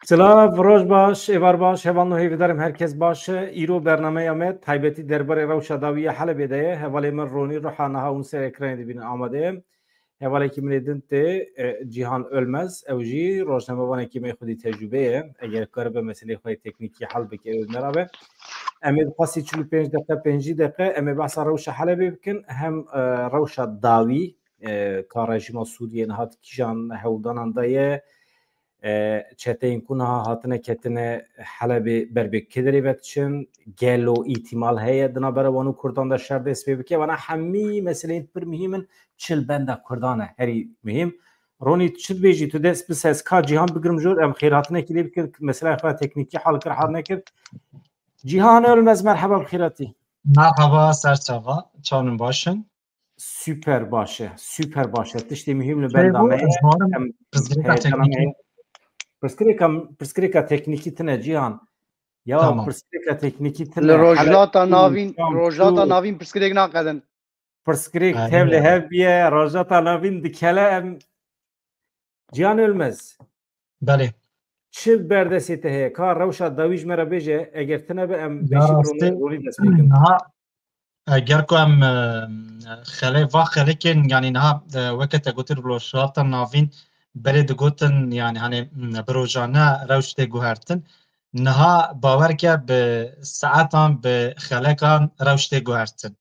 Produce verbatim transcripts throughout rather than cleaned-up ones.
Silav, roj baş, êvar baş, hevalno hêvidarim herkes baş e. Îro bernameya me taybetî derbarê rewşa dawî ya Helebê de ye. Hevalê min Ronî Ruha niha hûn ser ekranê dibînin amade ye. Hevalekî min ê din tê, e, Cîhan Ölmez, ew jî rojnamevanekî me xwedî tecrûbe ye. Eger karibe meseleyê xwe yê teknîkî hel bike, ew ê me re be. Em ê bi qasî çil û pênc deqe, pêncî deqe, em ê behsa rewşa Helebê bikin, hem, e, rewşa dawî, e, ka rejîma Sûriyê niha di kîjan hewldanan de ye, e, çeteyên ku niha hatine ketine Helebê ber bi kê derê ve diçin, gelo îtîmal heye di navbera wan û Kurdan de şer dest pê bike? Vana hemî meseleyên pir muhîm in, çil benda Kurdan e, herî muhîm. Ronî, tu çi dibêjî? Tu dest bi ses ka Cîhan bigirim jor, em xêrhatinekî lê bikin, mesela xwe teknîkî hal kir, hal nekir. Cîhan Ölmez, merheba, bi xêr hatî. Merhaba, ser çava, çawan in, baş in? Super baş e, super baş e. Tiştê muhîm li benda me ye. Em pirsgirêka teknîkî. Pirsgirêka, pirsgirêka teknîkî tine Cîhan. Ya, tamam. Pirsgirêka teknîkî tine. Li Rojhilata Navîn, Rojhilata Navîn pirsgirêk naqedin. Pirsgirêk tev li hev biye, Rojhilata Navîn dikele em. Cîhan Ölmez. Belê. Çi berdestê te heye? Ka rewşa dawî ji me re bêje, eger tine be em pêşî bi Ronî dest pê bikin. Niha, e, ger ku em, e, xele-, va xelekên, yanî niha, e, weke te gotir, Rojhilata Navîn berê digotin, yanî, hani, m, bi rojane rewş tê guhertin. Niha bawer ke bi saetan, bi xelekan rewş tê guhertin.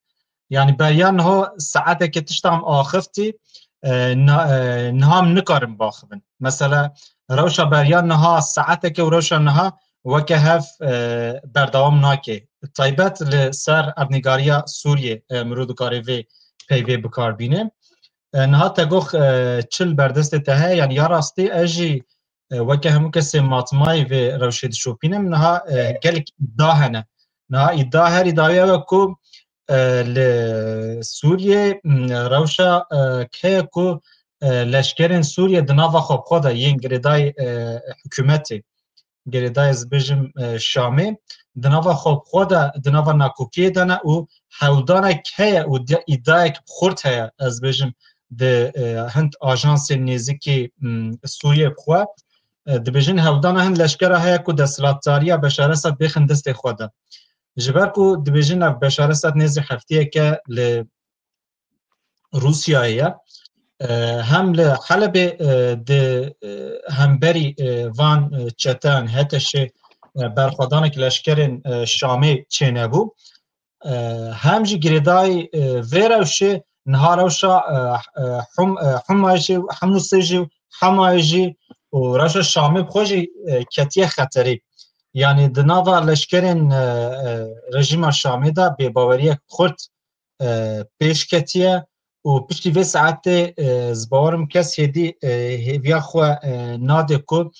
Yanî beriya niho saeteke tiştan axiftî, e, na-, e, niha em nikarin baxivin. Mesela rewşa beriya niha saeteke û rewşa niha weke hev, e, berdewam nake. Taybet li ser erdnîgariya Sûriyê, e, mirov dikare vê peyvê bikar bîne. E, niha te gox, e, çil berdestê te heye, yanî ya rastî ez jî, e, weke hemû kesê matmayê vê rewşê dişopînim. Niha, e, gelek îdia hene. Niha îdia herî dawî ew e ku, e, li Sûriyê, m, rewşa, e, heye ku, e, leşkerên Sûriyê di nava xwe bi xwe de yên girêdayî, e, hikûmetê, girêdayî ez bêjim, e, Şamê, di nava xwe bi xwe de, di nava nakokiyê de ne û hewldanek heye û di-, îdiayek bi xurt heye, ez bêjim, di, e, hind ajansên nêzikî, m, Sûriyê bi xwe, e, dibêjin hewldana hin leşkera heye ku desthilatdariya Beşar Esad bêxin destê xwe de. Ji ber ku dibêjin ev Beşar Esad nêzî heftiyeke li Rûsyayê ye. E, hem li Helebê, e, di, e, hemberî, e, van, e, çeteyan, HTŞ'ê, e, berxwedanek leşkerên, e, Şamê çênebû. E, hem jî girêdayî, e, vê rewşê niha rewşa, e, e, Hum-, e, Humayê jî, Hemûsê jî, Hemayê jî û rewşa Şamê bi xwe jî, e, ketiye xeterî. Yanî di nava leşkerên, e, e, rejîma Şamê de bêbaweriyek xurt, e, pêş ketiye û piştî vê saetê, e, ez bawer im kes hêdî, e, hêviya xwe, e, nade ku,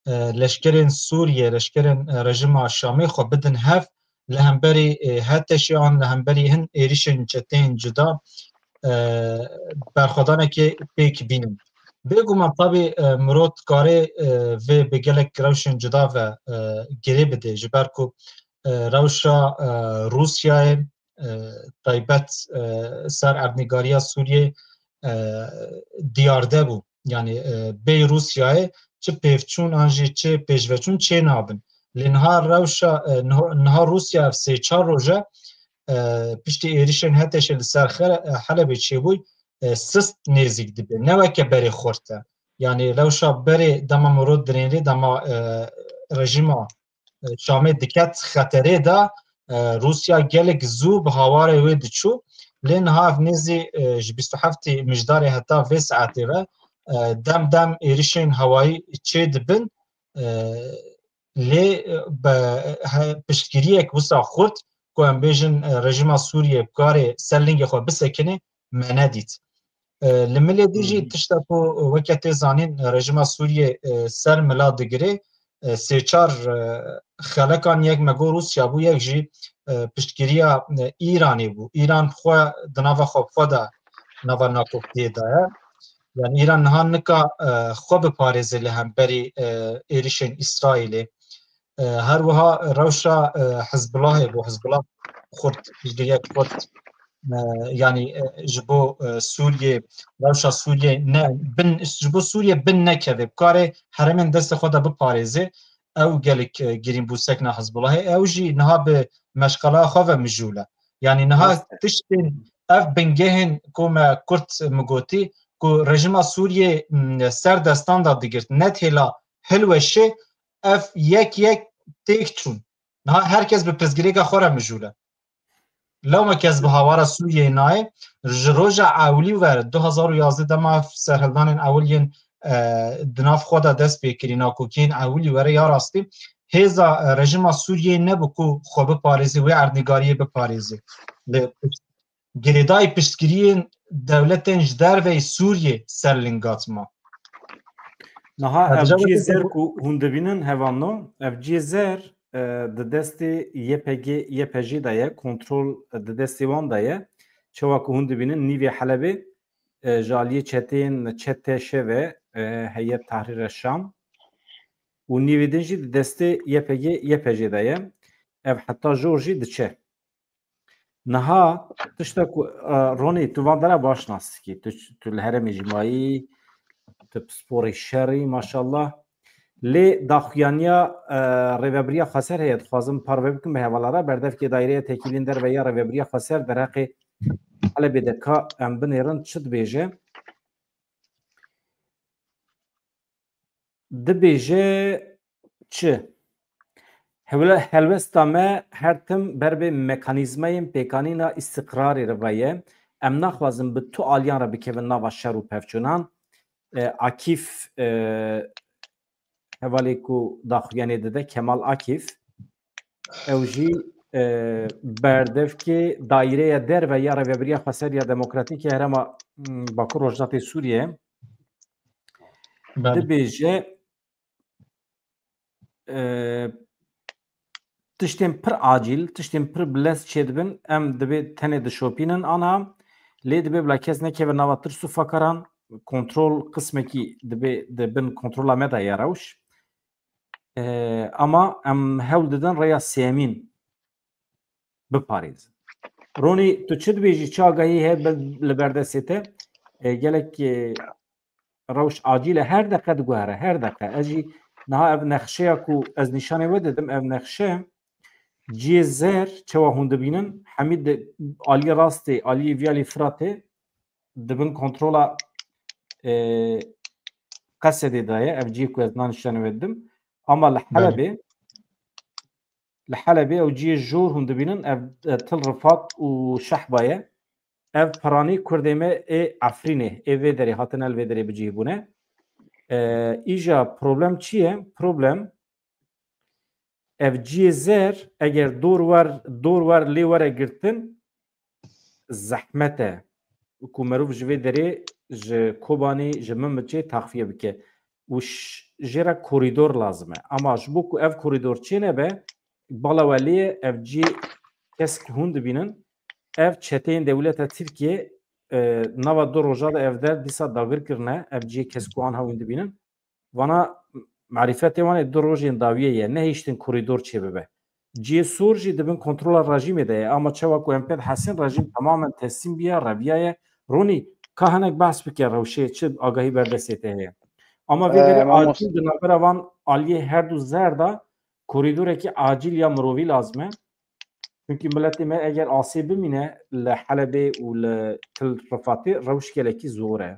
e, leşkerên Sûriyê, leşkerên, e, rejîma Şamê xwe bidin hev li hemberî, e, HTŞ'ê an li hemberî hin êrişên çeteyên cuda, e, berxwedanekê pêk bînin. Bêguman tabî, e, mirov dikare, e, vê bi gelek rewşên cuda ve, e, girê bide, ji ber ku, e, rewşa, e, Rûsyayê, e, taybet, e, ser erdnîgariya Sûriyê, e, diyarde bû. Yanî, e, bêyî Rûsyayê çi pêvçûn an jî çi pêşveçûn çê nabin. Lê niha rewşa, e, niho-, niha Rûsya ev sê çar roj e, e, piştî êrişên HTŞ'ê li ser Xere-, e, Helebê çêbûy, e, sist nêzîk dibe. Ne weke berê xurt e. Yanî rewşa berê dema mirov dinêrê, dema, e, rejîma, e, Şamê diket xeterê de, e, Rûsya gelek zû bi hawarê wê diçû. Lê niha ev nêzî, e, ji bîst û heftê Mijdarê heta vê saetê ve, e, dem dem êrişên hewayî çê dibin. E, lê, e, be-, he-, piştgiriyek wisa xurt ku em bêjin, e, rejîma Sûriyê bi karê ser lingê xwe bisekine, me nedît. E, li milê dî jî Hı hı. tişta ku weke tê zanîn, rejîma Sûriyê, e, ser mila digire, e, sê çar, e, xelekan, yek me got Rûsya bû, yek jî, e, piştgiriya, e, Îranê bû. Îran xwe di nava xwe bi xwe de nava nakokiyê de ye. Yani Îran niha nika, e, xwe biparêze li hemberî, e, êrişên Îsraîlê. E, her wiha rewşa, e, Hizbulahê bû. Hizbulah xurt, piştgiriyek xurt e, yanî e, ji bo e, Sûriyê, rewşa Sûriyê ne bin, ji bo Sûriyê bin nekeve, bikarê herêmên destê xwe de biparêze, ew gelek e, girîn bû sekna Hizbullahê. Ew jî niha bi meşxela xwe ve mijûl e. Yanî niha Rast e. tiştên ev bingehên ku me kurt min gotî ku rejîma Sûriyê m, ser destan de digirt, ne têla hilweşê, ev yek yek têk çûn. Niha her kes bi pirsgirêka xwe re mijûl e. Lewma kes bi hawara Sûriyeyê nayê, ji roja ewilî û were du hezar û yazdeh dema serhildanên ewil yên e, di nav xwe de dest pê kirî, nakokiyên ewilî were ya rastî, hêza e, rejîma Sûriyeyê nebû ku xwe biparêzê, wê erdnîgariyê biparêzê. Li girêdayî piştgiriyên dewletên ji derveyî Sûriyê ser lingat ma. Niha ev cihê zer ku hûn dibînin, hevalno, ev cihê zer e, di destê Y P G, Y P G de ye, kontrol e, di destê wan de ye. Çawa ku hûn dibînin, nîvê Helebê e, ji aliyê çeteyên Ç T Ş ve e, Heyet Tahrir Şam û nîvê din jî di destê Y P G, Y P G de ye. Ev heta jor jî diçe. Niha tişta ku e, Ronî, tu van dera baş nas dikî. Tu, tu li herêmê jî mayî, tu pisporê şerî, maşallah. Lê daxuyaniya e, Rêvebiriya Xweser heye, dixwazim parve bikim bi hevala re. Berdevkê Daîreya Tekîlên Derve ya Rêvebiriya Xweser derheqê Helebê de ka em binêrin çi dibêje? Dibêje çi? Hewle-, helwesta me her tim ber bi mekanîzmayên pêkanîna îstiqrarê re ve ye. Em naxwazin bi tu aliyan re bikevin nava şer û pevçûnan. E, Akîf, e, hevalê ku daxuyanê dide, Kemal Akîf, ew jî e, berdevkê Daîreya Derve ya Rêvebiriya Xweser ya Demokratîk ya Herêma m, Bakur Rojhilatê Sûriyê. Belê. Dibêje e, tiştên pir acîl, tiştên pir bi lez çêdibin, em dibê tenê dişopînin ana, lê dibê bila kes nekeve nava tirs û fakaran, kontrol qismekî dibê di bin kontrola me de ye rewş. E, ama em hewl didin rêya sêyemîn biparêzin. Ronî, tu çi dibêjî, çi agahî heye li ber destê te? E, gelek e, rewş acîl e, her deqe diguhere, her deqe. Ez jî niha ev nexşeya ku ez nîşanê we didim, ev nexşe cihê zer, çawa hûn dibînin, hemî di aliyê rastê, aliyê viyalî Firatê, di bin kontrola e, Qesedê de ye, ev cihê ku ez niha nîşanê we didim. Ama li Belê. Helebê, li Helebê ew cihê jor hûn dibînin, ev e, Til Rifat û Şehba ye. Ev piranî Kurdê me ê Efrînê, ê vê derê hatine, li vê derê bi cihê bûne. E, îja problem çi ye? Problem ev cihê zer, eger dor wer, dor wer lê were girtin, zehmet e ku merov ji vê derê, ji Kobanî, ji Minbicê taxiye bike. Û ş-, jê re korîdor lazim e. Ama ji bo ku ev korîdor çênebe, bala we lê ye, ev cihê kesk hûn dibînin, ev çeteyên dewleta Tirkiye e, nava du roja de ev der dîsa dagir kirine, ev cihê kesk û anha hûn dibînin. Vana marîfetê wan ê du rojên dawiyê ye, nehiştin korîdor çêbibe. Cihê sor jî di bin kontrola rejîmê de ye, ama çawa ku em pê dihesîn, rejîm tamamen teslîm biya, reviyaye. Ronî, ka hinek behs bike rewşê, çi agahî ber destê te heye? Ama vê Ee, derê mamoste- acîl di navbera van aliyê her du zer de korîdorekî acîl ya mirovî lazim e. Çunkî miletê me eger asê bimîne li Helebê û li Til Rifatê, rewş gelekî zor e.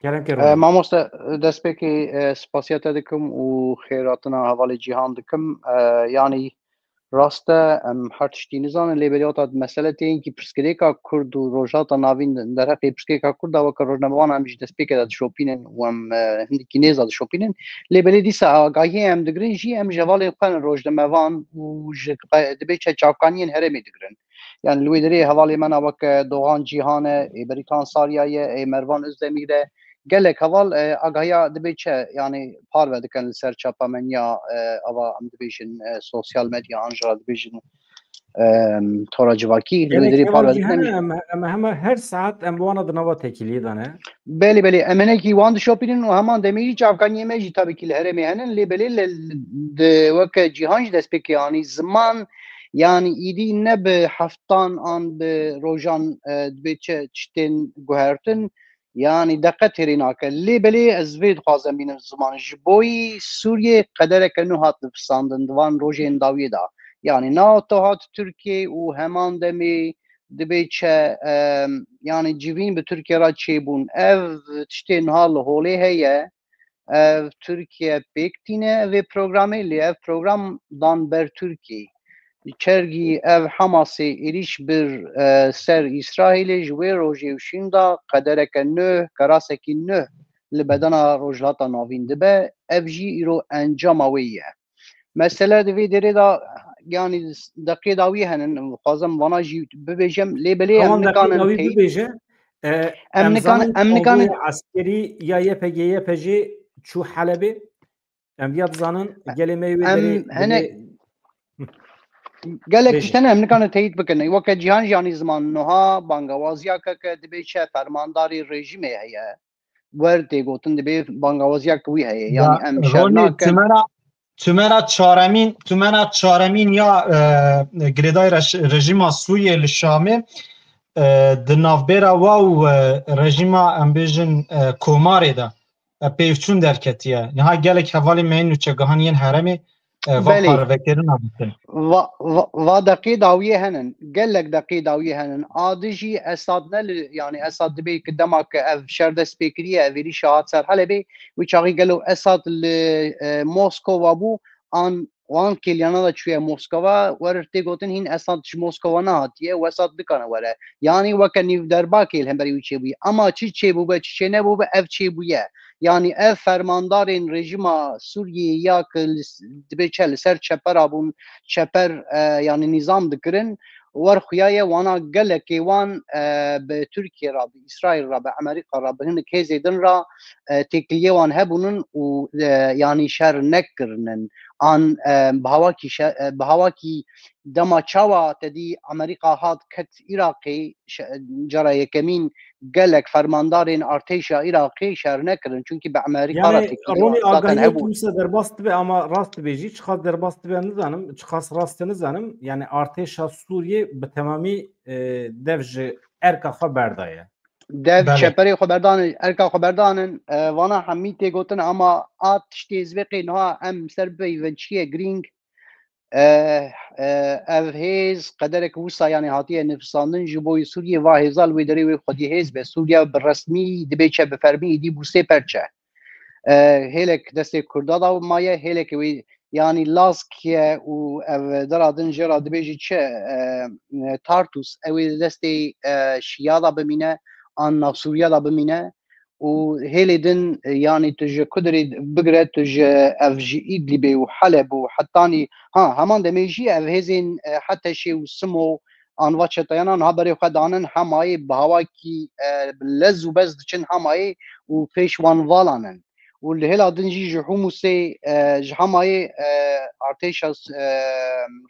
Kerem ke E, Ronî. Mamoste, destpêkê e, spasiya te dikim û xêrhatina hevalê Cîhan dikim. E, yanî rast e, em her tiştî nizanin, lê belê hata mesele tê yekî pirsgirêka Kurd û Rojhilata Navîn derheqê pirsgirêka Kurd de weke rojnamevan em ji destpêkê de dişopînin û em e, hindikî nêza dişopînin. Lê belê dîsa agahiyê em digirin jî em ji hevalên xwe ne rojnamevan û ji qe-, dibê çe çavkaniyên herêmê digirin. Yani li wê derê hevalê me na weke Doğan Cîhan e, ê Berikan Sarya ye, ê Mervan Özdemir e. Gelek heval e, agahiya dibê çi, yani parve dikin li ser çapemeniya e, ava em dibêjin e, sosyal medya an jî re dibêjin e, tora civakî. Li wê Gelek derê heval parve jî dikin em hene, jî. Em, em hema her saet em bi wana di nava tekîliyê de ne. Belê, belê. Em hinekî wan dişopînin û heman demê jî çavkaniyê me jî tabii ki li herêmê henin. Lê belê li, li, di weke Cîhan jî destpêkê anî ziman Yanî îdî ne bi heftan an bi rojan, e, dibê çi tiştên guhertin, yanî deqe têrê nake. Lê belê ez vê dixwazim bînim ziman. Ji boyî Sûriyê qedereke nû hat nivîsandin di van rojên dawiyê de. Yanî NATO hat Tirkiyê û heman demê dibê çi, e, yanî civîn bi Tirkiye re çêbûn. Ev tiştê niha li holê heye. Ev Tirkiye pêk tîne vê programê, lê ev program dan ber Tirkiyê. Çergî ev Hamasê êrîş bir, e, ser Îsraîlê ji wê rojê û şîn da qedereke nuh, kerasekî nuh li bedena Rojhilata Navîn dibe. Ev jî îro encama wê ye. Mesele di vê derê de, yanî deqê dawî henin, dixwazim vana jî bibêjim, lê belê em Tamam, deqê nikanin dawî teyîd bibêje. E, Em em nikan-, zanin em nikan- konvoyê eskerî ya Y P G, Y P G çû Helebê. Em viya dizanin, gelê me wê Em derê hene gelek Bêjin. tiştene em nikanin teyîd bikin. Weke cîhan jî anî ziman niha bangawaziya ke, ke dibê çi fermandarê rejîmê heye. Wer tê gotin dibê bangawaziya ke wî heye. Yanî Ya, em şer Ronî, nakin. Tumena, tumena çaremîn, tumena çaremîn ya, e, girêdayî reş-, rejîma Sûriyê li Şamê, e, di navbêra wa û, e, rejîma, em bêjin, e, komarê de, e, pêvçûn derketiye. Niha gelek hevalên me yên nûçegihan yên herêmê, e, va Belê. parvekirina dikin. Va, va, va deqê dawiyê henin. Gelek deqê dawiyê henin. A di jî Esad ne li, yanî Esad dibê ki dema ki ev şer dest pê kiriye, ev êrîşa hat ser Helebê, wî çaxî gelo Esad li, e, Moskova bû, an wan kêliyana de çûye Moskova, wer tê gotin hîn Esad ji Moskova nehatiye û Esad dikane were. Yanî weke nîvderbakê li hemberî wî çêbûye. Ama çi çêbûbe, çi çênebûbe, ev çêbûye. Yanî ev fermandarên rejîma Sûriyê ya ki li s-, dibê çi li ser çepera bûn, çeper, e, yanî nîzam dikirin, wer xuyaye wana gelekê wan, e, bi Tirkiye re, bi Îsraîl re, bi Amerîka re, bi hinek hêzê din re, e, têkiliyê wan hebûnin û, e, yanî şer nekirinin. An, e, bi hawakî şe-, e, bi hawakî dema çawa te dî Amerîka hat ket Iraqê, şe-, cara yekemîn gelek fermandarên artêşa Iraqê şer nekirin. Çunkî bi Amerîka re Yani, têkiliyê Ronî, wan zaten agahiyek hebûn. Wisa derbas dibe, ama rast dibêjî, çiqas derbas dibe nizanim, çiqas rast e nizanim. Yani, artêşa Sûriyê bi temamî, e, dev ji erka xwe berdaye. Dev Belê. çeperê xwe berdanin, erka xwe berdanin, e, vana hemî tê gotin, ama a tiştê ez vê qê niha em ser bipeyvin çi ye girîng, e, e, ev hêz qederek wisa, yanî, hatiye nifisandin ji bo Sûriyê, va hêza li wê derê wê xwedî hêz be. Sûriye bi resmî dibê çi, bi fermî êdî bû sê perçe. E, hêlek destê Kurda da maye, hêlek wê, yanî, Lask ye û ev dera din jê re dibêjî çi, e, e, Tartus, ew ê destê, e, Şiya da bimîne, an nav Sûriya da bimîne û hêlê din, e, yanî tu ji Kudirê bigire, tu ji ev ji Îdlîbê û Heleb û hetanî, ha, heman demê jî ev hêzên, e, Heteşê û Simo an va çeteyana niha berê xwe danin Hemayê bi hawakî, e, lez û bez diçin Hemayê û pêş wan valanin. Û li hêla din jî ji Humusê, e, ji Hemayê, e, artêşa, e,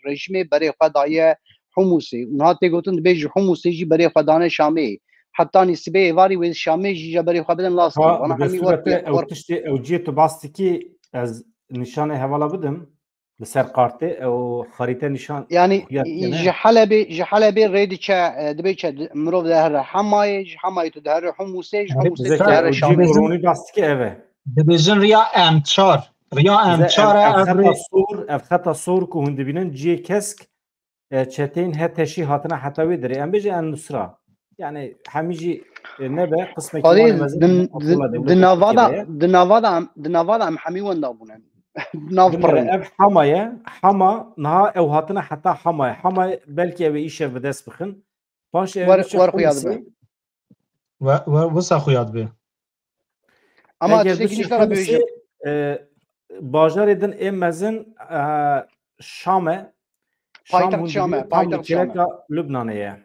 rejîmê berê xwe daye Humusê. Û niha tê gotin dibê ji Humusê jî berê xwe dane Şamê. Hetanî sibê êvarî wê Şamê jî ji berê xwe bidin Laskê. Ha, Vana bi hemî wek sûrete ew wek tiştê, ew cihê tu bas dikî, ez nîşanê hevala bidim. Li ser kartê ew xarîte nîşan Yanî, xuya dikene. ji Helebê, ji Helebê rê diçe, e, dibê çi, di-, mirov dihere Hemayê, ji Hemayê tu dihere Humusê, ji Yanî, Humusê tu bizeke dihere ew cihê Şamê. Ronî bas dike ev e. Dibêjin riya M çar. Riya Bize M çar ev, e, ev ev xeta rê sor, ev xeta sor ku hûn dibînin cihê kesk, e, çeteyên Heteşî hatine heta wê derê. Em bêjin El Nusra. Yani hemî jî, e, nebe, qismekî Xwedê wan mezin din, Abdullah din, Dewlet di nava de, Tirkiye de ye. di nava de em, di nava de em hemî wenda bûne. Nav Binêre pirin. Ev Hama ye. Hama, niha ew hatine heta Hama ye. Hama belkî ew ê îşev bi dest bixin. Paşê ew Wer, diçe wer xuya Humusê. dibe. We, we, wisa xuya dibe. Ama Eger tiştekî biçî nişte re Humusê, bêjim. e, bajarê din ê mezin, e, Şam e. Şam Paytext hûn Şam e, dibînin tam li paytext Şam e. kêleka Lubnanê ye.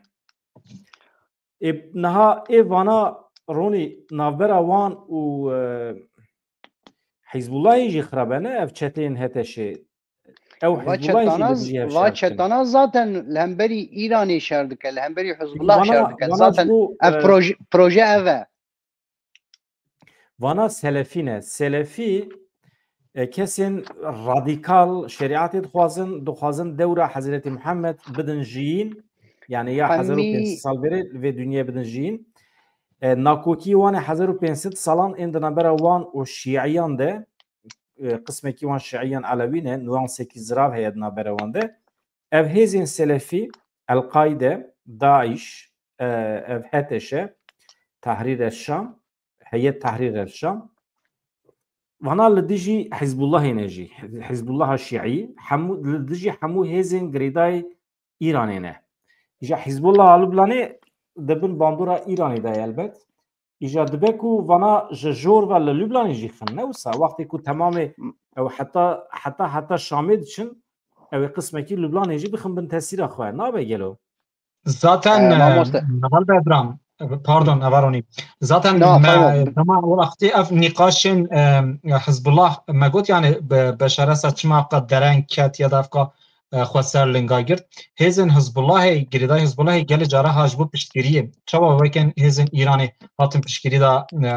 Ê, niha ê vana Ronî navbera wan û, e, Hizbullahê jî xirab e, ne ev çeteyên Heteşê. Ew Va Hizbullah jî çetana, dibêjî ev va şer dikin. çetana zaten li hemberî Îranê şer dike, li hemberî Hizbullah Vana, şer dike. vana Zaten ji bo, ev e, proje, proje ev e. Vana Selefî ne. Selefî, E, kesên radîkal şerîetê dixwazin, dixwazin dewra Hezretî Muhammed bidin jiyîn, yani ya hezar û pênc sed sal berê li vê dinyê bidin jiyîn. E, nakokî wan ê hezar û pênc sed salan ên di navbera wan û şîiyan de, e, qismekî wan şîiyan elewî ne, nuansekî zirav heye di navbera wan de. Ev hêzên selefî, El-Qaide, DAIŞ, e, ev HTŞ, Tahrir el-Şam, Heyet Tahrir el-Şam, vana li dijî Hizbullahê ne jî, Hizbullaha Şîî, hemû, li dijî hemû hêzên girêdayî Îranê ne. Îja Hizbullah a Lubnanê di bin bandora Îranê de ye elbet. Îja dibe ku vana ji jor ve li Lubnanê jî xin. Ne wisa, wextê ku temamê ew heta, heta, heta Şamê diçin, ew ê qismekî Lubnanê jî bixin bin tesîra xwe. Nabe gelo? Zaten, Ee, e, mamoste. Heval Bedran, pardon, Heval Ronî. Zaten Na, me, pardon. Dema wextê ev nîqaşên, e, Hizbullah me got, yani, be-, Beşar Esed çima qet dereng ket ya da evqa, e, xwe ser linga girt. Hêzên Hizbullahê, girêdayî Hizbullahê gelê cara ha ji bo piştgiriyê. Çawa wekên hêzên Îranê hatin piştgirî da, e, e,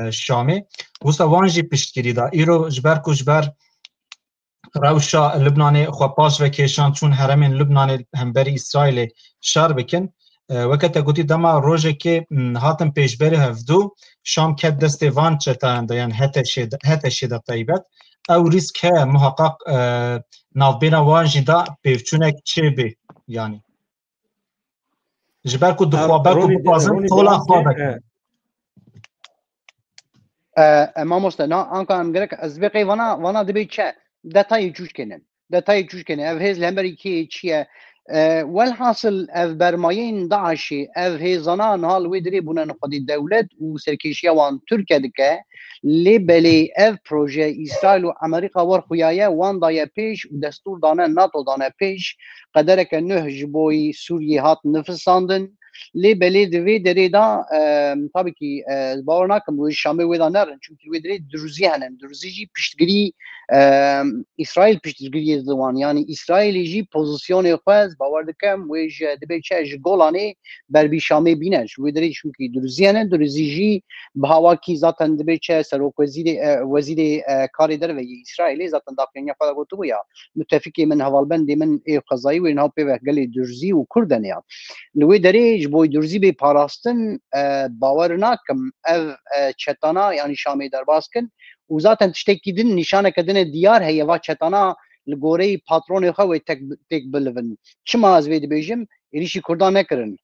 Şamê. Wisa wan jî piştgirî da. Îro ji ber ku ji ber rewşa Lubnanê xwe paş ve kêşan çûn herêmên Lubnanê hemberî Îsraîlê şer bikin. E, weke te gotî dema rojekê, m, hatin pêşberî hevdû, Şam ket destê van çetayan de, yan HTŞ'ê de, HTŞ'ê de taybet. Ew rîsk heye muheqeq, e, navbêra wan jî de pêvçûnek çêbê, yanî. Ji ber ku dixwa, ber ku Ronî, bixwazin Ronî tola devam xwe ke, vekin. e. E, e, mamoste, na, anka em gerek, ez vê qey vana, vana dibê çi? Detayê çûşkêne. Detayê çûşkêne. Ev hêz li hemberî kê çi ye? E, welhasil ev bermayên DAIŞ'ê, ev hêzana niha li wê dirê bûne xwedî dewlet û serkêşiya wan Tirkiye dike. Lê belê ev proje Îsraîl û Amerîka wer xuyaye, wan daye pêş û destûr dane, NATO dane pêş. Qedereke nuh ji bo Sûriyê hat nifisandin. Lê belê di vê derê de, e, tabî kî, e, ez bawer nakim wê Şamê wê de nerin, çimkî wê derê Duruzî hene. Duruzî jî piştgirî, e, Îsraîl piştgiriyê di wan. Yanî Îsraîlê jî pozisyonê xwe, ez bawer dikim, wê ji, dibê çi ji Golanê ber bi Şamê bîne. Ji wê derê çimkî Duruzî hene. Duruzî jî bi hawakî zaten dibê çi serokwezîrê, e, wezîrê, e, karê derve yê Îsraîlê zaten daxuyaniya xwe de gotibû ya. Mitefikê min, hevalbendê min ê xwezayî wê niha pê ve gelê Durzî û Kurd hene ya. Li wê derê ji bo Durzî bê parastin, e, bawer nakim ev, e, çetana, yanî Şamê derbas kin û zaten tiştekî din, nîşaneke din e diyar heye, va çetana li goreyî patronê xwe wê tek, têk bilivin. Çima ez vê dibêjim? Êrîşî Kurdan nekirin.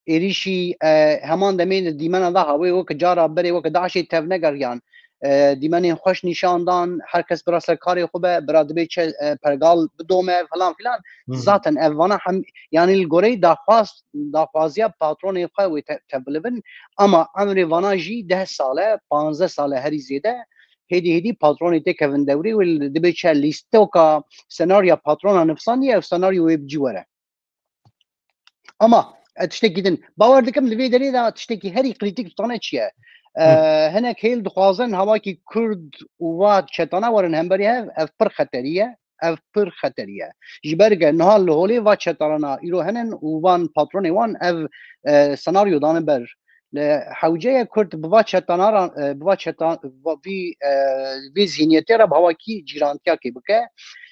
Êrîşî, e, heman demê di dîmena de ha wê weke cara berê weke DAIŞ'ê tevnegeriyan. E, dîmenên xweş nîşan dan, her kes bira ser karê xwe be, bira dibê çi, e, pergal bidome falan filan. Hı hı. Zaten ev vana hem, yanî li goreyî daxwaz, daxwaziya patronê xwe wê te-, tevbilivin, ama emrê vana jî deh sal e, panzdeh sal e herî zêde. Hêdî hêdî patronê tê kevin dewrê wê dibê çi lîstoka senarya patrona nifsandiye, ev senaryo wê bi cî were. Ama, e, tiştekî din. Bawer dikim li vê derê de tiştekî herî krîtîk dîtane çi ye? E, Hı. Hinek hêl dixwazin hawakî Kurd û va çetana werin hemberî hev, ev pir xeterî ye. Ev pir xeterî ye. Ji ber ge niha li holê va çetana îro henin û van patronê wan ev, e, senaryo dane ber. Li hewce ye Kurd bi va çetana re, e, bi va çeta-, va vî, e, vî zihniyetê re bi hawakî cîrantiyakê bike.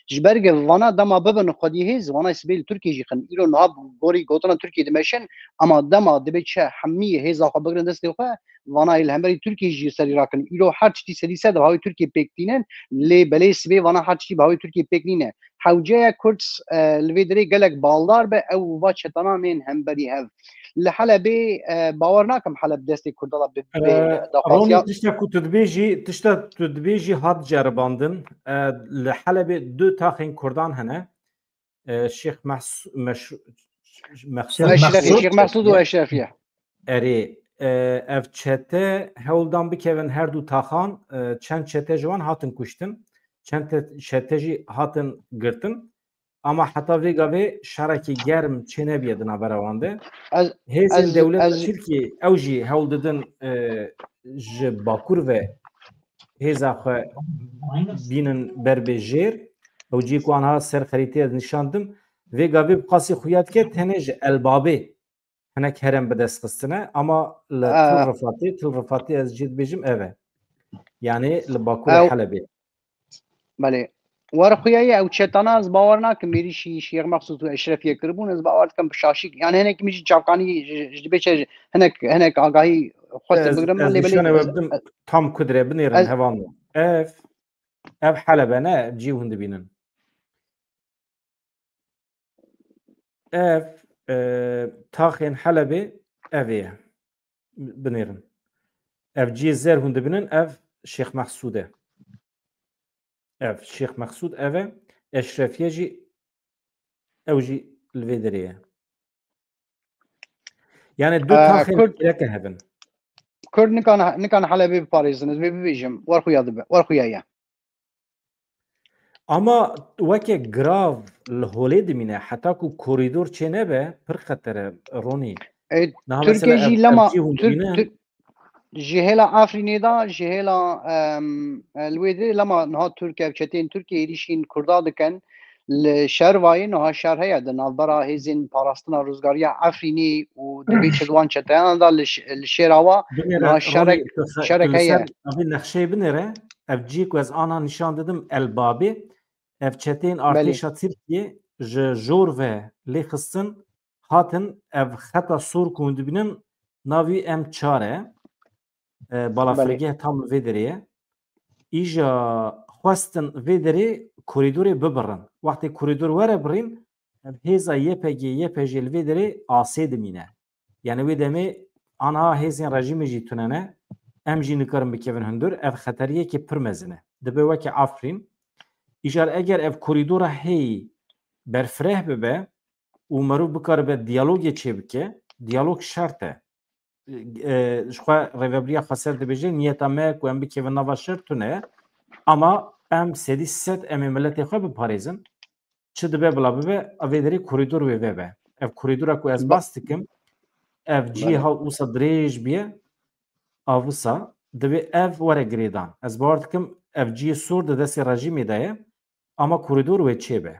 Ji ber ge vana dema bibin xwedî hêz, vana sibê li Tirkiyê jî xin. Îro niha bi gorî gotina Tirkiyê dimeşin, ama dema dibe çi hemî hêza xwe bigrin destê xwe, vana yê li hemberî Tirkiyê jî serî rakin. Îro her tiştî serî ser di hawê Tirkiyê pêk tînin, lê belê sibê vana her tiştî bi hawê Tirkiyê pêk nîne. Hewce ye Kurd, e, li vê derê gelek baldar be, ew va çetana nên hemberî hev. Li Helebê, e, bawer nakim Heleb destê Kurda da bi, bi E, daxwaziya. Ronî, tişta ku tu dibêjî, tişta tu dibêjî hat ceribandin. E, li Helebê du taxên Kurdan hene. E, Şêx Mehs-, Meş-, Mexsûd. Eşrefî, Şêx Mexsûd û Eşrefiye. Erê, e, ev çete hewl dan bikevin her du taxan, e, çend çete ji wan hatin kuştin, çend te-, çete jî hatin girtin. Ama heta vê gavê şerekî germ çênebiye di navbera wan de. Ez, Hêzên ez, dewleta ez Tirkiyê ew jî hewl didin, e, ji Bakur ve hêza xwe bînin ber bê jêr. Ew cî ku anha ser xerîtê ez nîşan dim. Vê gavê bi qasî xuya dike tenê ji Elbabê hinek herem bi dest xistine, ama li Aa. Til Rifatê, Til Rifatê ez cî dibêjim ev e. Yanî li Bakurê Ew. Helebê. Belê. Wer xuya ye ew çetana ez bawer nakim êrîşî Şêx Mexsûd û Eşrefiyê kiribûn, ez bawer dikim bi şaşî, yani hinek min jî çavkanî ji, ji dibê çe hinek, hinek agahî xwestim Ez, bigrim, ez lê belê nîşanê we ez, bidim tam ku dirê binêrin ez, hevalno. Ev, ev Helebe ne, ev cî hûn dibînin. Ev, e, taxên Helebê ev ê ye. Binêrin. Ev ciyê zer hûn dibînin, ev Şêx Mexsûd e. Ev Şêx Mexsûd ev e. Eşrefiye jî, ew jî li vê derê ye. Yani du e, taxên Kurd, gereke hebin. Kurd nikan, nikan Helebê biparêzin, ez vê bibêjim, wer xuya dibe, wer xuya ye. Ama weke grav li holê dimîne, heta ku korîdor çênebe, pir xeter e, Ronî. E, Niha Tirkiye mesela ev, jî ev lema cî hûn Tirk, dibînin. Tirk, ji hêla Efrînê de, ji hêla, em, e, li wê dirê lema niha Tirk ev çetên Tirkiye êrîşîn Kurda dikin. Li Şervayê niha şer heye di navbera hêzên parastina rizgariya Efrînê û dibê çi di wan çeteyan de li Ş-, li Şêrawa Binêre, niha Ronî, şerek, tu xe-, şerek tu li heye. Ser evî nexşeyê binêre, ev cî ku ez ana nîşan didim, El Babê, ev çeteyên Belê. Artêşa Tirkiyê ji jor ve lê xistin, hatin ev xeta sor ku hûn dibînin, navî M çar e, e, Belê. balafirgeh tam vê derê ye. Îja xwestin vê derê korîdorê bibirin. Wextê korîdor were birîn, ev hêza Y P G, Y P J li vê derê asê dimîne. Yani wê demê anha hêzên rejîmê jî tune ne, em jî nikarin bikevin hundir, ev xeteriyekê pir mezin e. Dibe weke Efrîn. Îjar eger ev korîdora heyî berfireh bibe û merov bikaribe diyalogê çêbike, diyalog şert e. E, ji xwe Rêvebiriya Xweser dibêje, niyeta me ku em bikevin nava şer tune ye, ama em sedî sed em ê miletê xwe biparêzin. Çi dibe bila bibe, a vê derê korîdor wê vebe. Ev korîdora ku ez Ba- bas dikim, ev cihê Belê. ha wisa dirêj biye, a wisa divê ev were girêdan. Ez bawer dikim, ev cihê sor di destê rejîmê de ye, ama korîdor wê çêbe.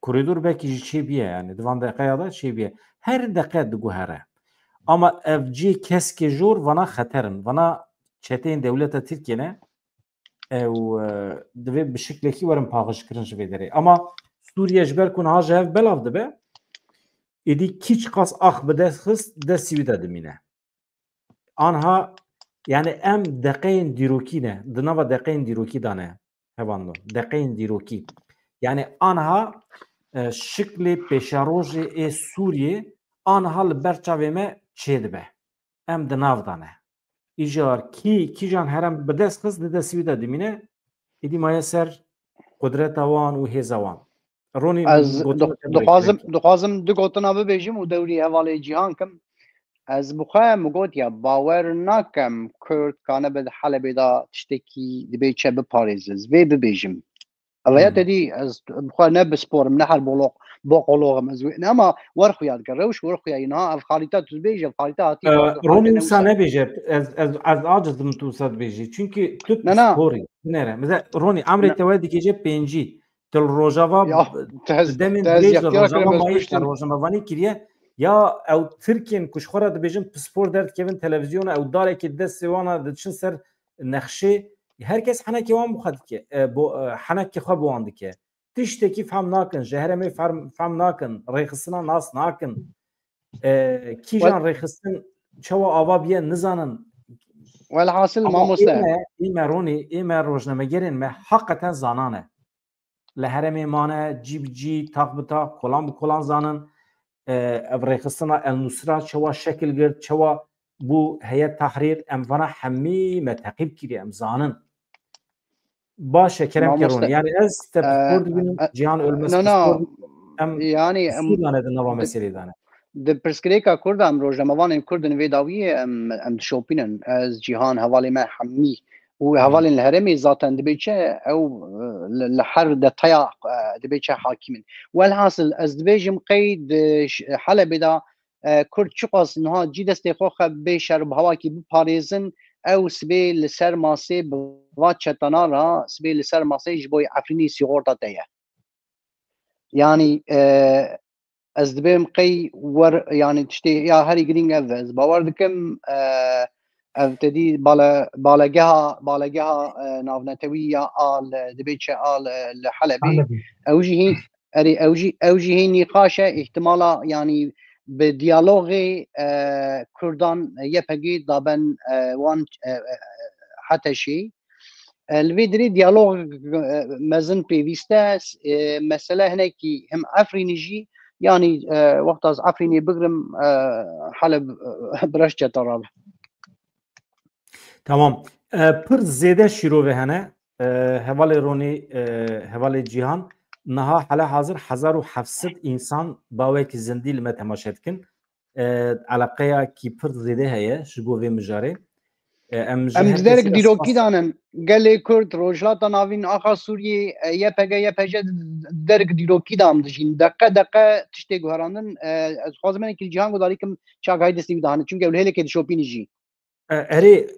Korîdor belkî jî çêbiye, yani di van deqeya de çêbiye. Her deqe diguhere. Ama ev cihê keskê jor vana xeter in. Vana çeteyên dewleta Tirkiye ne, ew, e, divê bi şiklekî werin paxijkirin ji vê derê. Ama Sûriye ji ber ku niha ji hev belav dibe, êdî kî çiqas ax bi dest xist, destî wî de dimîne. Anha, yani em deqeyên dîrokî ne, di nava deqeyên dîrokî de ne, hevalno, deqeyên dîrokî. Yani anha, e, şiklê pêşerojê ê Sûriyê anha li ber çavê me çêdibe. Em di nav de ne. Îcar kî, kîjan herem bi dest xist, di destî wî de dimîne, êdî maye ser qudreta wan û hêza wan. Ronî, Ez gotina du-, te bû dixwazim, direkt. Dixwazim du gotina bibêjim û dewrî hevalê Cîhan kim. Ez bi xwe min got ya, bawer nakim Kurd kanibe di Helebê de tiştekî dibê çi biparêze. Ez vê bibêjim. Ev ya Hmm. te dî, ez bi xwe ne bi spor im, ne her boloq-, boqoloq im ez wê. Ne, ama wer xuya dike, rewş wer xuya yî. Niha ev xalîta tu dibêje, ev xalîta hatiye Ee, Ronî wisa nebêje, ez, ez, ez aciz im tu wisa dibêjî. Çünkü tu Ne, ne. pisporî, binêre. Mesela Ronî, emrê Ne. te we dikêje pêncî. Tu li Rojava, Ya, tu te ez, demên te ez dirêj li yextiyara Rojava kirim, ez mayî kuştim. Te rojnamevanî kiriye. Ya ew Tirkên ku ji xwe re dibêjin pispor derdikevin televizyona, ew darekê destê wan e, diçin ser nexşê. Her kes henekê wan bi xwe dike, e, bo, e, henekê xwe bi wan dike. Tiştekî fehm nakin, ji herêmê fehm, fehm nakin, rêxistina nas nakin. E, kîjan Wel- rêxistin çawa ava biye nizanin. Welhasil Ama mamoste. ême, ême Ronî, ême rojnamegerên me heqeten zanan e. Li herêmê mane, cî bi cî, tax bi tax, kolan bi kolan zanin. E, ev rêxistina El Nusra çawa şekil girt, çawa bû Heyet Tahrir, em vana hemî me teqîb kiriye, em zanin. Baş e, kerem ke Mamoste, Ronî. Yani ez te e, pispor dibînim, e, Cihan Ölmez no, no. pispor dibînim. Em Yani, em, Sûriyane di nava di- meselê de ne. Di pirsgirêka Kurd de em rojnamevanên Kurd in vê dawiyê em, em dişopînin. Ez, Cîhan, hevalê me hemî û Hı. hevalên li herêmê zaten dibê çi ew, e, li, li her detaya, e, dibê çi hakîm in. Welhasil ez dibêjim qey di ş-, Helebê de, e, Kurd çiqas niha cî destê xwe xe bê şer û bi hawakî biparêzin, ew sibê li ser masê bi va çetana re, sibê li ser masê ji bo Efrînî sîxorta te ye. Yani, e, ez dibêm qey wer, yani tiştê ya herî girîng ev e. Ez bawer dikim, e, ev tedî bale, balegeha, balegeha, e, navnetewî ya a li, dibê çi a li, li Helebê. Helebê. Ew jî hîn, erê, ew jî, ew jî hîn nîqaş e, îhtimala, yanî bi diyalogê, e, Kurdan, e, Y P G daben, e, wan, e, e, Heteşî. E, li vê dirê diyalog, e, mezin pêwîst e. E, mesele hinekî him Efrînî jî, yanî, e, wexta ez Efrînê bigrim, e, Heleb, e, bi reş çeta rabe. Tamam. E, pir zêde şîrove hene. E, hevalê Ronî, e, hevalê Cîhan, niha hele hazir hezar û heft sed însan bawekî zindî li me temaşe dikin. E, eleqeyakî pir zêde heye ji bo vê mijarê. E, em ji Em her di derek kesî dîrokî esas danin. Gelê Kurd, Rojhilata Navîn, axa Sûriyê, e, Y P G, Y P J di derek dîrokî de em dijîn. Deqe deqe tiştê guherandin, e, ez dixwazim hinekî li Cîhan guhdarî kim çi agahî destê wî de hene. Çimkî ew li hêlekê dişopîne jî. E, erê, Ee,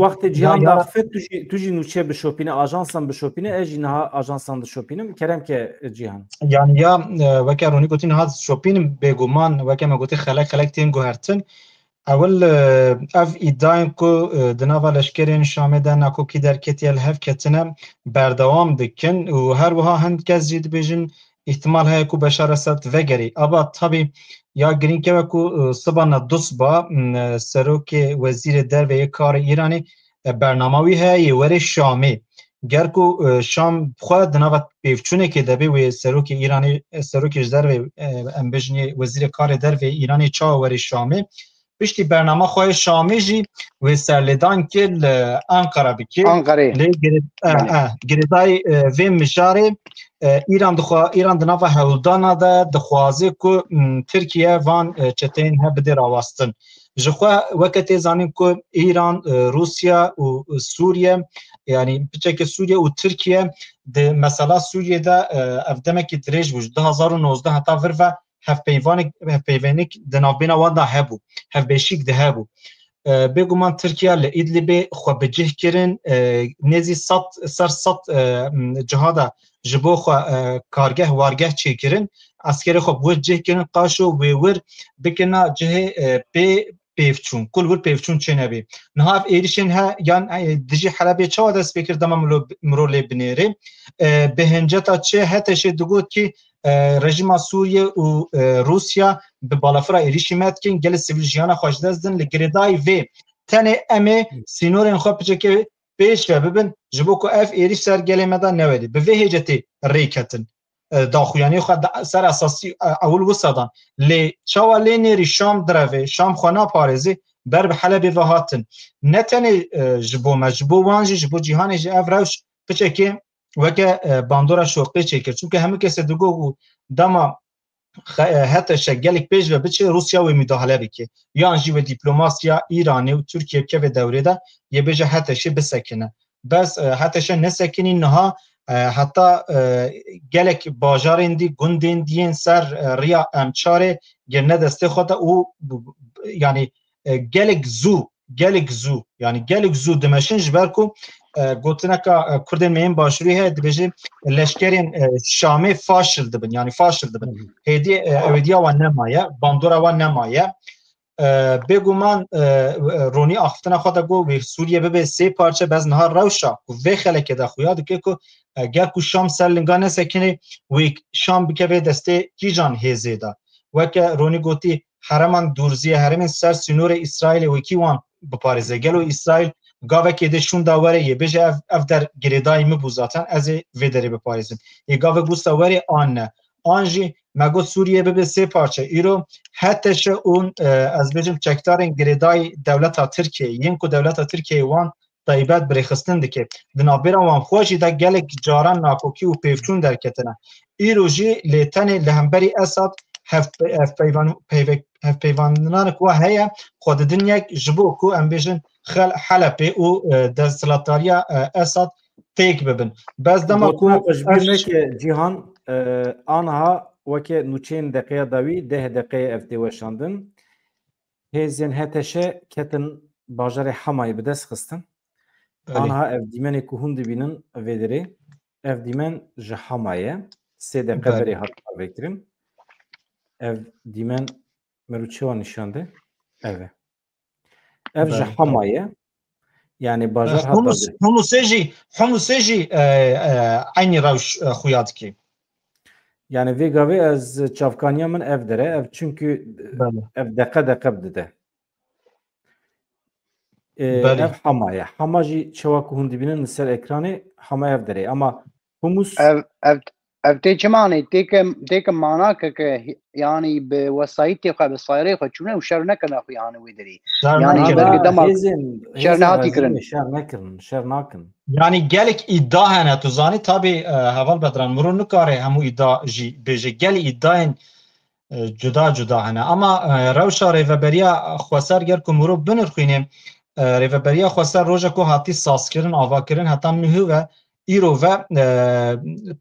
wextê ya, Cîhan ya. daxife, tu jî, tu jî nûçe bişopîne, ajansan bişopîne, ez jî niha ajansan dişopînim. Kerem ke, e, Cîhan. Yani ya, e, weke Ronî gotî, niha dişopînim, bêguman, weke me gotî, xelek xelek tên guhertin. Ewil, e, ev îdayên ku, e, di nava leşkerên Şamê de nakokî derketiye, li hev ketine, berdewam dikin û her wiha hin kes jî dibêjin, îhtimal heye ku Beşar Esed vegerî. Aba tabî ya girîng ew e ku, e, sibana dusiba, m, e, serokê wezîrê derve yê karê Îranê, e, bernama wî heye yê werê Şamê. Ger ku, e, Şam xwe di nava pêvçûnekê de bê wê serokê Îranê, e, serokê ji derve, e, em bêjin yê wezîrê karê derve yê Îranê çawa werê Şamê. Piştî bernama xwe yê Şamê jî wê serlêdan kir li Ankara bikê. Ankarê. Lê gire-, e, Belê. e, girêdayî, e, vê mijarê, e, Îran dixwa-, Îran di nava hewldana de dixwaze ku, m, Tirkiye van, e, çeteyên hev bide rawastin. Ji xwe weke tê zanîn ku Îran, e, Rûsya û, û Sûriye, yanî piçeke Sûriye û Tirkiye di mesela Sûriyê de, e, ev demekî dirêj bû. Ji du hazar û nozdeh heta vir ve hevpeyvanek-, hevpeyvenik di navbêna wan de hebû, hevbeşîk de hebû. E, bêguman Tirkiye li Îdlibê xwe bi cih kirin, e, nêzî sed, ser sed, e, cihada ji bo xwe, e, kargeh, wargeh çêkirin, eskerê xwe bi wir cih kirin, qaşo wê wir bikirina cihê, e, pê pêvçûn, ku li wir pêvçûn çênebê. Niha ev êrişên he, yan, e, dijî Helebê çawa dest pê kir dema milo-, miro lê binêrê? E, bi hinceta çi Heteşê digot ki, e, rejîma Sûriye û, e, Rûsya bi balafira êrişî me dikin, gelê sivîl jiyana xwe ji dest din, li girêdayî vê tenê em ê sînorên xwe piçekê pêş ve bibin, ji bo ku ev êriş ser gelê me de newêrî. Bi vê hêcetê rê ketin. E, daxuyaniyê xwe da-, ser esasî, e, ewil wisa dan. Lê çawa lê nêrî Şam direvê, Şam xwe naparêzî, ber bi Helebê ve hatin. Ne tenê, e, ji bo me, ji bo wan jî, ji bo cîhanê jî ev rewş piçekê weke, e, bandora şoqê çêkir. Çunke hemû kesê digot ku dema xe-, e, Heteşe gelek pêş ve biçe, Rûsya wê mudahale bike. Yan jî wê diplomasiya Îranê û Tirkiye keve dewrê de yê bêje Heteşê bisekine. Bes, e, Heteşe nesekinî niha, e, heta, e, gelek bajarên dî, gundên dî yên ser, e, riya M çarê girine destê xwe de û b-, b-, yanî, e, gelek zû, gelek zû, yanî gelek zû dimeşin, ji ber ku, e, gotineka, e, Kurdên me yên Başûrî heye, dibêje leşkerên, e, Şamê faşil dibin, yanî faşil dibin. Hı hı. Hêdî, e, ewêdiya wan nemaye, bandora wan nemaye. E, bêguman, e, Ronî axiftina xwe de got, wê Sûriye bibe sê parçe, bes niha rewşa ku vê xelekê de xuya dike ku, e, ger ku Şam ser linga nesekinê, wê Şam bikeve destê kîjan hêzê de. Weke Ronî gotî, hereman dûrziyê, herêmên ser sînorê Îsraîlê wekî wan biparêze. Gelo Îsraîl gavekê dê şûnda were yê bêje ev, ev der girêdayî min bû zaten, ez ê vê derê biparêzim. Yê gavek wisa were an ne. An jî me got Sûriye bibe sê parçe. Îro H T Ş û, e, ez bêjim çekdarên girêdayî dewleta Tirkiyeyê, yên ku dewleta Tirkiyeyê wan taybet bi rêxistin dike. Di navbêra wan xwe jî de gelek caran nakokî û pêvçûn derketine. Îro jî lê tenê li hemberî Esad hev-, hevpeyvan-, peyvek-, hevpeyvandinanek wa heye, xwe didin yek ji bo ku em bêjin xel-, Helepê û, e, desthilatdariya, e, Esad têk bibin. Bes dema ku Gotina xwe ji bîr ev neke Cîhan, e, aniha weke nûçeyên deqeya dawî, deh deqeyê ev tê weşandin. Hêzên H T Ş ketin bajarê Hemayê bi dest xistin. Belê. Aniha ev dîmenê ku hûn dibînin vê derê, ev dîmen ji Hema ye. Sê deqe Belê. berê hat parvekirin. Ev dîmen me rû çawa nîşan de? Ev e. Ev ji Belê, Hema belê. ye. Yani bajar Humus, Humusê jî, Humusê jî e, e, eynî rewş e, xuya dike. Yani vê gavê ez çavkaniya min ev dere, ev çünkü Belê. ev deqe deqe dide. E, Belê. Ev Hama ye. Hama jî çawa ku hûn dibînin li ser ekranê Hama ev dere. Ama Humus Ev, ev, ev tê çi manê? Tê ke, tê ke mana ke, ke, yani bi wesayîtê xwe, bi sayrê xwe çûne û şer nekirine xwe yani wê derê. Şer Yani nekirine. belkî dema Hêzên, şer hêzên nehatî rejîmê kirin. şer nekirin, şer nakin. Yani gelek îdia hene, tu zanî, tabî, e, Heval Bedran, mirov nikare hemû îdia jî bêje. Gelek îdiayên, e, cuda cuda hene. Ama, e, rewşa Rêveberiya Xweser ger ku mirov binirxîne, e, Rêveberiya Xweser roja ku hatî sazkirin, avakirin heta niha ve îro ve, e,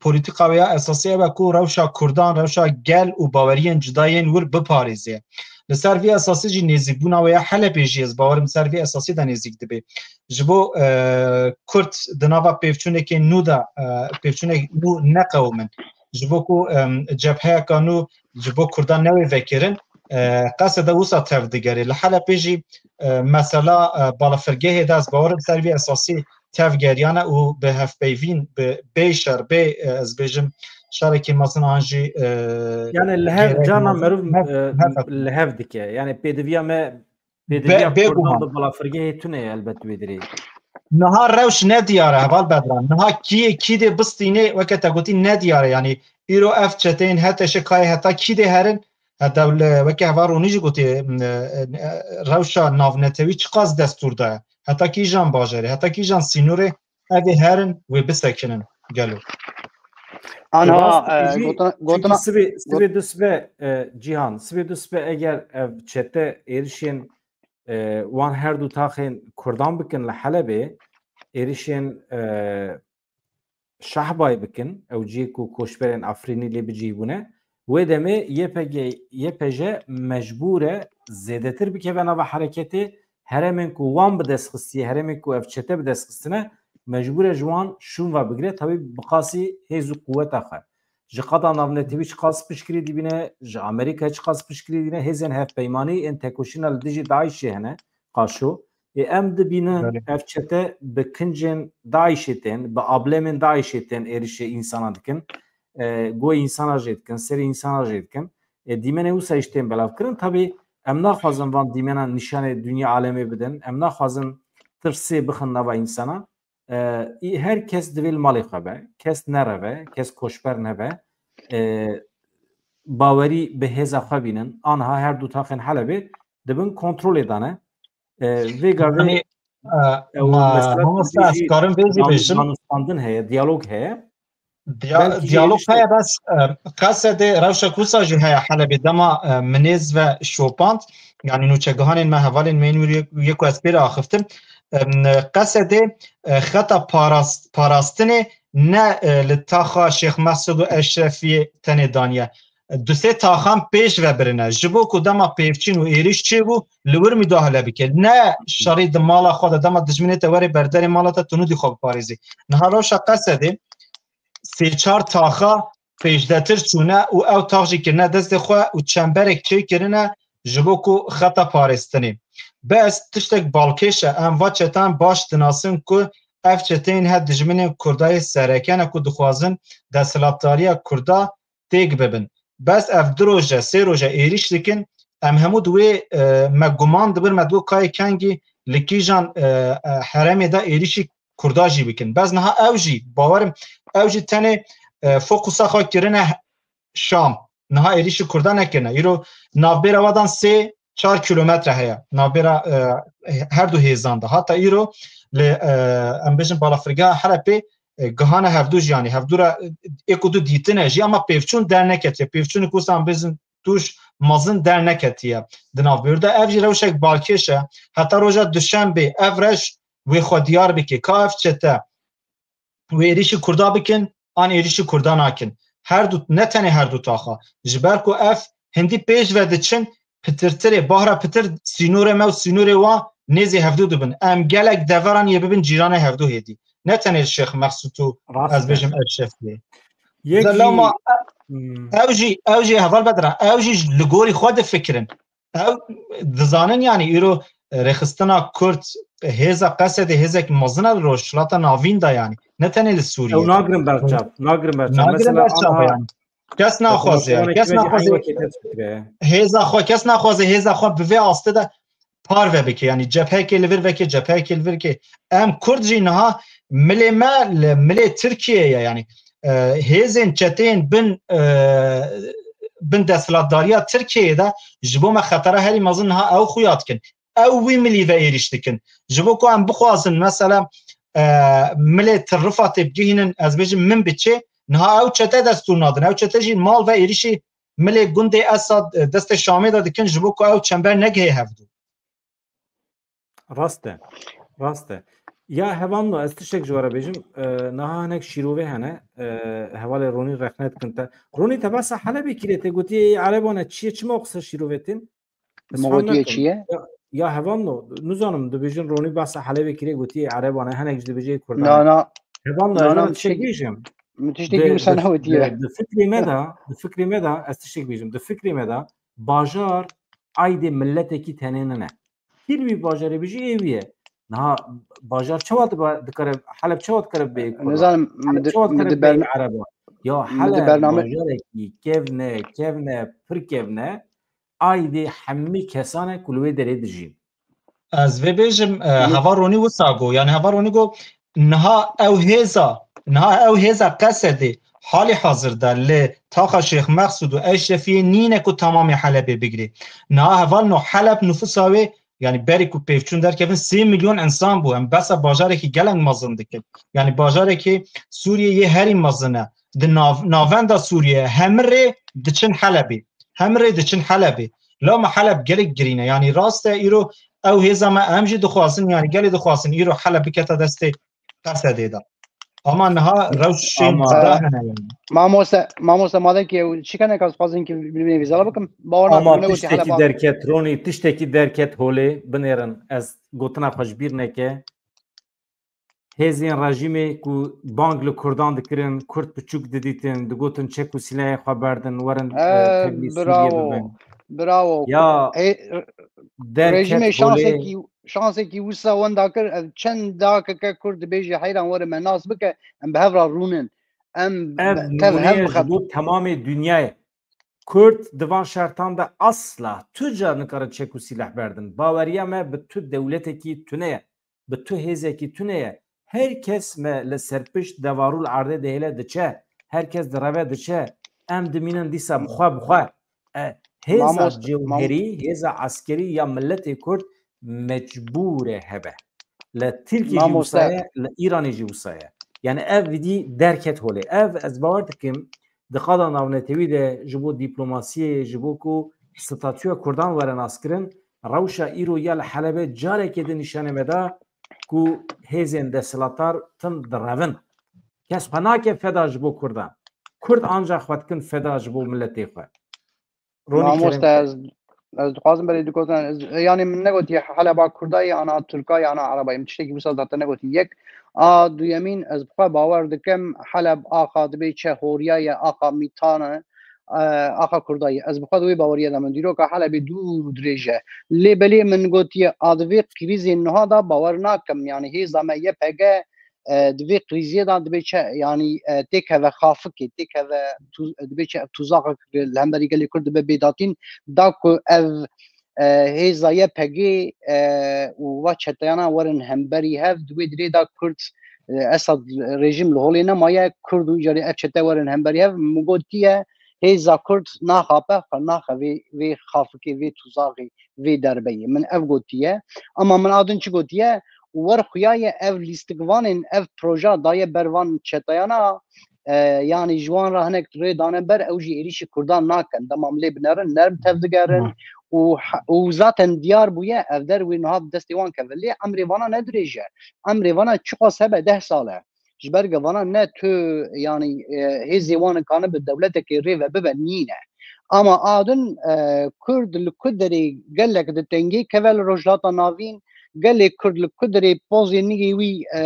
polîtîka wê ya esasî ew e ku rewşa Kurdan, rewşa gel û baweriyên cuda yên wir biparêze. Li ser vî esasî jî nêzîkbûna wê ya Helebê jî ez bawerim ser vî esasî de nêzîk dibe. Ji bo, e, Kurd di nava pêvçûnekê nû de, e, pêvçûnek nû neqewimin. Ji bo ku, em, cepheyeka nû ji bo Kurdan newê vekirin, e, qesede wisa tev digere. Li Helebê jî, e, mesela, e, balafirgehê de ez bawerim ser vî esasî tev geriyane û bi hevpeyvîn, bi bê şer, bê, e, ez bêjim, şerekî mezin an jî, e, Yani li hev, gerek cana mezin, meriv, hev, e, hev li hev dike. Yani pêdiviya me, Be-, pêdiviya bêguman. Kurdan bi balafirgehê tune ye elbet wê dirê. Niha rewş nediyar e, Heval Bedran. Niha kî, kî dê bistînê, weke te gotî, nediyar e. Yani îro ev çeteyên H T Ş K'yê heta kî dê herin, heta li, weke Heval Ronî jî gotî, e, e, rewşa navnetewî çiqas destûr de ye. Heta kîjan bajarê, heta kîjan sînorê ev ê herin wê bisekinin gelo. Anha, Rast e, jî, gotina, çünkü gotina, sibê, got- sibê du sibe, e, Cîhan, sibê du sibe eger ev çete êrişên, e, wan her du taxên Kurdan bikin li Helebê, êrişên, e, Şahbayê bikin, ew cihê ku koçberên Efrînî lê bicihîbûne, wê demê Y P G, Y P J mecbûr e zêdetir bikeve nava hereketê, herêmên ku wan bi dest xistiye, herêmên ku ev çete bi dest xistine, mecbûr e ji wan şûn ve bigire, tabî bi qasî hêz û quweta xwe. Ji qada navnetewî çiqas piştgirî dibîne, ji Amerîkayê çiqas piştgirî dibîne, hêzên hevpeymanî ên tekoşîna li dijî DAIŞê hene, qaşo. Ê, em dibînin Belê. ev çete bi kincên DAIŞê tên, bi ablemên DAIŞê tên êrişê însana dikin. E, goyê însana jê dikin, serê însana jê dikin. E, dîmenê wisa jî tên belavkirin. Tabî em naxwazin van dîmena nîşanê dinya alemê bidin. Em naxwazin tirsê bixin nava însana. E, î-, her kes divê li malê xwe be. Kes nereve, kes koçber nebe. E, bawerî bi hêza xwe bînin. Anha her du taxên Helebê di bin kontrolê de ne. E, vê gavê Yanî, e, ew ma-, mesela mamoste, tu ez bêjî karim vê jî dan-, bêjim. Danûstandin heye, diyalog heye. Diya-, Belkî jî diyalog heye, bes, e, qesedê rewşek wisa jî heye Helebê. Dema, e, minêz ve şopand, yanî nûçegihanên me, hevalên me yên wir yê ku ez pê re axiftim, em, qesedê, e, xeta parast-, parastinê ne, e, li taxa Şêx Mesûd û Eşrefiyê tenê daniye. Du sê taxan pêş ve birine. Ji bo ku dema pêvçîn û êrîş çêbû, li wir mîdahale bike. Ne şerî di mala xwe de, dema dijminê te were berderê mala te, tu nûdî xwe biparêzî. Niha rewşa qesedê sê çar taxa pêşdetir çûne û ew tax jî kirine destê xwe û çemberek çêkirine ji bo ku xeta parêstinê. Bes tiştek balkêş e, em va çetan baş dinasin ku ev çeteyên he dijminên Kurda yê sereke ne ku dixwazin desthilatdariya Kurda têk bibin. Bes ev du roje, sê roje êrîş dikin, em hemû di wê, e, me guman dibin, me digot kayê kengî li kîjan, e, e, herêmê de êrîşî Kurda jî bikin. Bes niha ew jî, bawerim, ew jî tenê, e, fokusa xwe kirine Şam. Niha êrîşî Kurda nekirine. Îro navbêra we dan sê çar kîlometre heye. Navbêra, e, her du hêzan de. Hata îro li, e, em bêjin balafirgeha Helepê, e, gihane hevdu jî, yanî hevdu re, e, êk û du dîtine jî, ama pêvçûn derneketiye. Pêvçûnik wisa em bêjin tûj mezin derneketiye di navbêr de. Ev jî rewşek balkêş e. Heta roja duşembê ev reş wê xwe diyar bike ka ev çete wê êrîşî Kurda bikin, an êrîşî Kurda nakin. Her du, ne tenê her du taxa. Ji ber ku ev hindî pêş ve diçin, pitirtirê, bahra pitir sînorê me û sînorê wan nêzî hevdu dibin. Em gelek deveran yê bibin cîranê hevdu hêdî. Ne tenê Şêx Mexsûd û Rast ez e. bêjim Eşrefiyê. Yekî Zelama, Hmm. ew jî, ew jî heval Bedran, ew jî li gorî xwe difikirin. Ew dizanin, yanî îro rêxistina Kurd hêza Qesedê hêzek mezin e li Rojhilata Navîn de, yanî ne tenê li Sûriyê. Ew nagirin berçav, nagirin berçav. Nagirin berçav yani. Kes naxwaze, kes naxwaze. Hêza xwe, kes naxwaze hêza xwe bi vê astê de parve bike. Yani cepheyekê li vir veke, cepheyekê li vir ke. Em Kurd jî niha milê me li milê Tirkiyeyê ye. Yani e, hêzên çeteyên bin e, bin desthilatdariya Tirkiyeyê de ji bo me xetera herî mezin niha ew xuya dikin. Ew wî milî ve êrîş dikin. Ji bo ku em bixwazin mesela e, milê Tirrifa têbigihînin, ez bêjim min biçê, niha ew çete destûr nadin. Ew çete jî mal ve êrîşî milê gundê Esad e, destê Şamê de dikin ji bo ku ew çember negihê hevdû. Rast e. Rast e. Ya hevalno, ez tiştek ji we re bêjim. E, niha hinek şîrove hene. E, hevalê Ronî rexne dikin te. Ronî, te behsa Helebê kirê, te gotiye ê Ereban e, çi ye, çima o qise şîrove tên? Ez Ma fam gotiye nekim. Çi ye? Ya, ya hevalno, nizanim, dibêjin Ronî behsa Helebê kirê, gotiye ê Ereban e, hinek jî dibêje ê Kurdan e. Na, na. Hevalno, ez Na, na, ê tiştek bêjim. Min tiştekî wisa negotiye. Di fikrê me de, di fikrê me de, ez tiştek bêjim. Di fikrê me de, bajar aydê miletekî tenê nine. Kî li wî bajarê bijî ê wî ye. Niha bajar çawa diba-, dikare, Heleb çawa dikare bê Kurdan? Nizanim, Heleb çawa dikare bê Ereba? Ya Heleb bajarekî kevne, kevne, pir kevne, aydê hemî kesan e ku li wê derê dijîn. Ez vê bêjim, e, heva Ronî wisa got. Yani heva Ronî got, niha ew hêza, niha ew hêza Qesedê halî hazir de li taxa Şêx Mexsûd û Eşrefiyê nîne ku tamamê Helebê bigirê. Niha hevalno Heleb nufûsa wê, yani berî ku pêvçûn derkevin sê milyon insan bû. Em behsa bajarekî gelek mezin dikin. Yani bajarekî Sûriyê yê herî mezin e. Di nav-, navenda Sûriyê hemir rê diçin Helebê. Hemir rê diçin Helebê. Lama Heleb gelek girîn e. Yani rast e îro ew hêza me em jî dixwazin, yani gelê dixwazin îro Heleb bikete destê Qesedê de. Ama niha rewşên Ama cida hene yani. Mamoste, mamoste, madem ki ew çi kene ka dixwazin ki binivîzala bikim, bawer Ama nakim, ne gotiye tiştekî Heleba. Derket, Ronî, tiştekî derket holê, binêrin, ez gotina xwe ji bîr neke. Hêzên rejîmê ku bang li Kurdan dikirin, Kurd piçûk didîtin, digotin çek û silahê xwe berdin, werin, e, Eh, tevlî Sûriyê bravo, bibin. Bravo. Ya, Hey, r-, derket rejîmê holê. Şansekî, şansekî wisa wenda kir, ev çend dakike Kurd dibêje heyran were me nas bike, em bi hev re rûnin. Em Ev be-, tev hev nimûneye bixeb- ji bo temamê dinyayê. Kurd di van şertan de asla tu car nikare çek û sîleh berdin. Baweriya me bi tu dewletekî tune ye. Bi tu hêzekî tune ye. Her kes me li serpişt devarûl erdê dihêle diçe. Her kes direve diçe. Em dimînin dîsa bi xwe bi xwe. E, hêza Mamos-, cewherî, hêza eskerî ya miletê Kurd mecbûr e hebe. Li Tirkî jî Mamoste. Wisa ye, li Îranê jî wisa ye. Yani ev vidî derket holê. Ev ez bawer dikim di qada navnetewî de ji bo dîplomasiyê, ji bo ku statûya Kurdan were naskirin, rewşa îro ya li Helebê carekê din nîşanê me da ku hêzên desthilatdar tim direvin. Kes xwe nake feda ji bo Kurdan. Kurd ancax xwe dikin feda ji bo miletê xwe. Ronî Mamoste, Kerem. Ez, ez dixwazim berê du gotin, ez, yani min negotiye Heleba Kurda ye, ana Tirka ye, ana Ereba ye. Min tiştekî wisa zaten negotiye. Yek, a duyemîn, ez bi xwe bawer dikim Heleb axa dibê çi horiya ye, axa mîtan e, e, axa Kurda ye. Ez bi xwe di wê baweriye de min dîroka Helebê dûr û dirêj e. Lê belê min gotiye, a di vê krîzê niha de bawer nakim, yani hêza me Y P G, e, di vê krîziyê de dibê çi, yanî, e, têkeve xafikê, têkeve tu-, dibê çi, ev tuzaqek li hemberî gelê Kurd dibe bêdatîn, da ku ev, e, hêza Y P G, e, û va çeteyana werin hemberî hev, di wê dirê de Kurd, e, Esad rejîm li holê nemaye, Kurd û îcarê ev çete werin hemberî hev, min gotiye, hêza Kurd naxape, xwe naxe vê, vê xafikê, vê tuzaxê, vê derbeyê. Min ev gotiye. Ama min a din çi gotiye? Wer xuyaye ev lîstikvanên, ev proja daye ber van çeteyana, e, yanî ji wan re hinek rê dane ber, ew jî êrîşî Kurdan nakin. Dema em lê binerin, nerm tevdigerin Hı. û he-, û zaten diyar bûye, ev der wê niha bi destê wan keve. Lê emrê vana ne dirêj e. Emrê vana çiqas hebe deh sal e. Ji ber ku vana ne tu, yanî, e, hêzê wan kanibe dewletekê rê ve bibe, nîne. Ama a din, e, Kurd li ku derê gelek di tengê keve li Rojhilata Navîn, gelê Kurd li ku derê pozê nigê wî, e,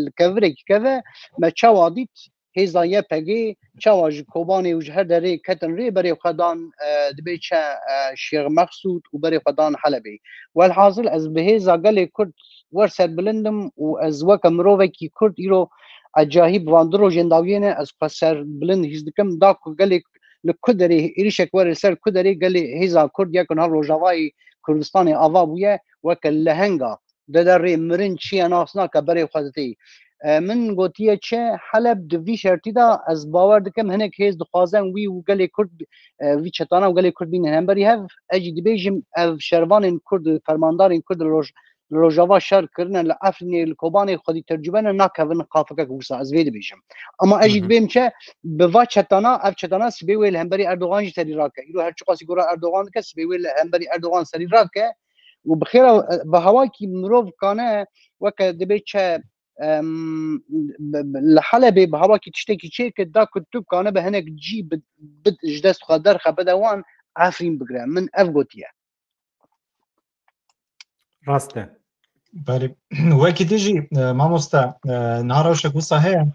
li kevirek keve, me çawa dît, hêza Y P G çawa ji Kobanê û ji her derê ketin rê, berê xwe dan, e, dibê çi, e, Şêx Mexsûd û berê xwe dan Helebê. Welhasil ez bi hêza gelê Kurd wer serbilind im û ez weke mirovekî Kurd îro ecahî bi van du rojên dawiyê ne ez xwe serbilind hîs dikim, da ku gelê li ku derê êrişek were li ser ku derê gelê hêza Kurd ya ku niha Rojavayê Kurdistanê ava bûye weke lehenga dide rê, mirin çi ye nas nake, berê xwe didê. E, min gotiye çi, Heleb di vî şertî de ez bawer dikim hinek hêz dixwazin wî û gelê Kurd, e, vî çetana û gelê Kurd bînin hemberî hev. Ez jî dibêjim ev şervanên Kurd, fermandarên Kurd li Roj-, li Rojava şer kirine, li Efrînê, li Kobanê xwedî tercûme ne, nakevin qafekek wisa, ez vê dibêjim. Ama ez jî Hı hı. dibêm çi, bi va çetana, ev çetana sibê wê li hemberî Erdogan jî serî rake. Îro her çiqasî gora Erdogan dike, sibê wê li hemberî Erdogan serî rake. Û bi xêra, bi hawakî mirov kane weke dibê çi, em, bi, bi, li Helebê bi hawakî tiştekî çêke da ku tu kane bi hinek cî bi, bi, ji dest xwe derxe bide wan, Efrîn bigire. Min ev gotiye. Rast e. Belê. Wekî din jî, e, mamoste, e, niha rewşek wisa heye,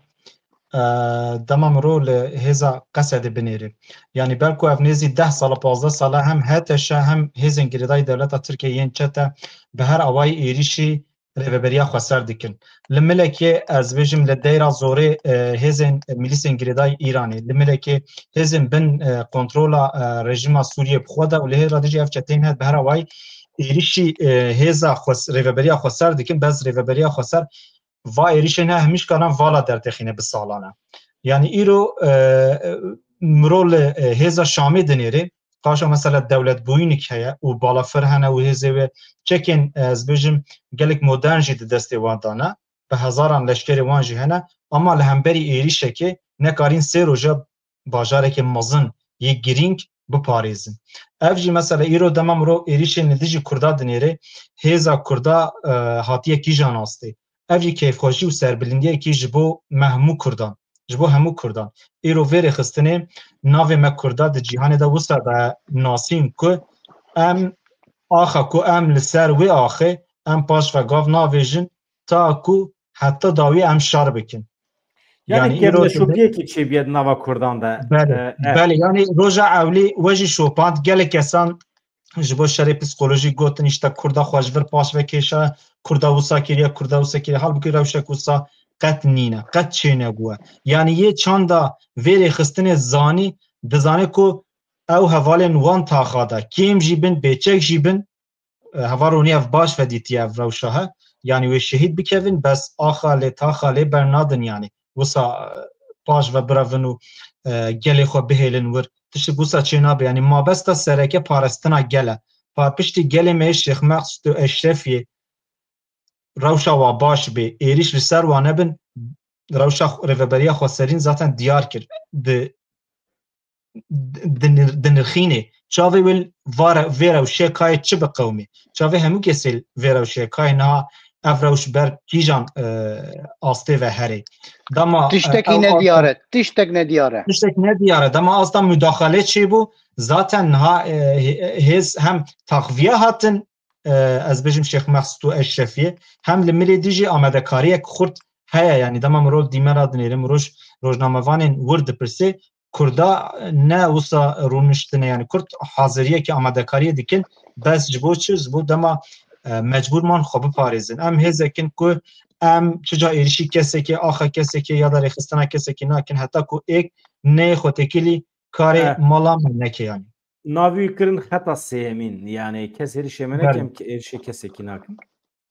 e, dema mirov li hêza Qesedê binêre. Yanî belku ev nêzî deh sala, pazdeh sala hem H T Ş hem hêzên girêdayî dewleta Tirkiyê yên çete bi her awayî êrîşî rêveberiya xweser dikin. Li Milekê ez bêjim li Deyra Zorê, e, hêzên, e, milîsên girêdayî Îranê. Li Milekê hêzên bin, e, kontrola, e, rejîma Sûriyê bi xwe de û li hêra dijî ev çeteyên hene bi her awayî êrîşî, e, hêza xwes-, rêveberiya xweser dikin, bes rêveberiya xweser va êrîşên hene hemî ji karan vala dertexîne bi salan e. Yanî îro, e, e, mirov li, e, hêza Şamê dinêrê, qaşa mesela dewletbûyînik heye û balafir hene û hêzê wê çekên, e, ez bêjim gelek modern jî di destê wan de ne, bi hezaran leşkerê wan jî hene, ama li hemberî êrîşekê nekarîn sê roja bajarekê mezin yê girîng biparêzin. Ev jî mesela îro dema mirov êrîşên li dijî Kurda dinêrê, hêza Kurda, e, hatiye kîjan astê. Ev jî keyfxwejî û serbilindiyekî ji bo me hemû Kurdan, ji bo hemû Kurdan. Îro vê rêxistinê navê me Kurda di cîhanê de wisa de nasîn ku em axa ku em li ser wê axê em paş ve gav navêjin ta ku heta dawî em şer bikin. Yani, yani kevneşopiyekî çêbiye di nava Kurdan de. Belê, e, e. Belê, yani roja ewlî we jî şopand, gelek kesan ji bo şerê psîkolojîk gotin, işte Kurda xwe ji vir paş ve kêşa, Kurda wisa kiriye, Kurda wisa kiriye. Halbuki rewşek wisa qet nîne, qet çênebûye. Yani yê çanda vê rêxistinê zanî, dizane ku ew hevalên wan taxa de, kêm jî bin, bêçek jî bin, e, heval Ronî ev baş ve dîtiye ev rewşa he. Yani wê şehîd bikevin, bes axa lê taxa lê bernadin yani. Wisa, e, paş ve birevin û, e, gelê xwe bihêlin wir. Tiştik wisa çê nabe. Yani mabesta sereke parastina gel e. Pa piştî gelê me yê Şêx Meqsûd û Eşrefiyê rewşa wa baş bê, êrîş li ser wa nebin, rewşa xwe, rêveberiya xweserîn zaten diyar kir. Di, di nir-, di nirxînê. Çavê wê vare, vê rewşê kayê çi bi qewmê? Çavê hemû kesê vê rewşê kayê niha ev rewş ber kîjan, e, astê ve herê? Dema, e, tiştekî ew nediyar e, tiştek nediyar e. Tiştek nediyar e. Dema asta mudaxale çêbû, zaten niha, e, hê-, hêz hem taxviye hatin, e, ez bêjim Şêx Meqsûd û Eşrefiyê, hem li milê dî jî amadekariyek xurt heye, yani dema mirov dîmera dinêre, mirov rojnamevanên wir dipirsê, Kurda ne wisa rûniştine, yani Kurd haziriyekê, amadekariyê dikin, bes ji bo çi? Ji bo dema, e, mecbûr man xwe biparêzin. Em hêzekin ku em çica êrişî kesekê, axa kesekê ya da rêxistina kesekê nakin, heta ku êk neyê xwe têkilî karê, e, mala me neke yani. Navî kirin xeta sêyemîn, yani kes êrişê me nekin, êrişê kesekî nakin.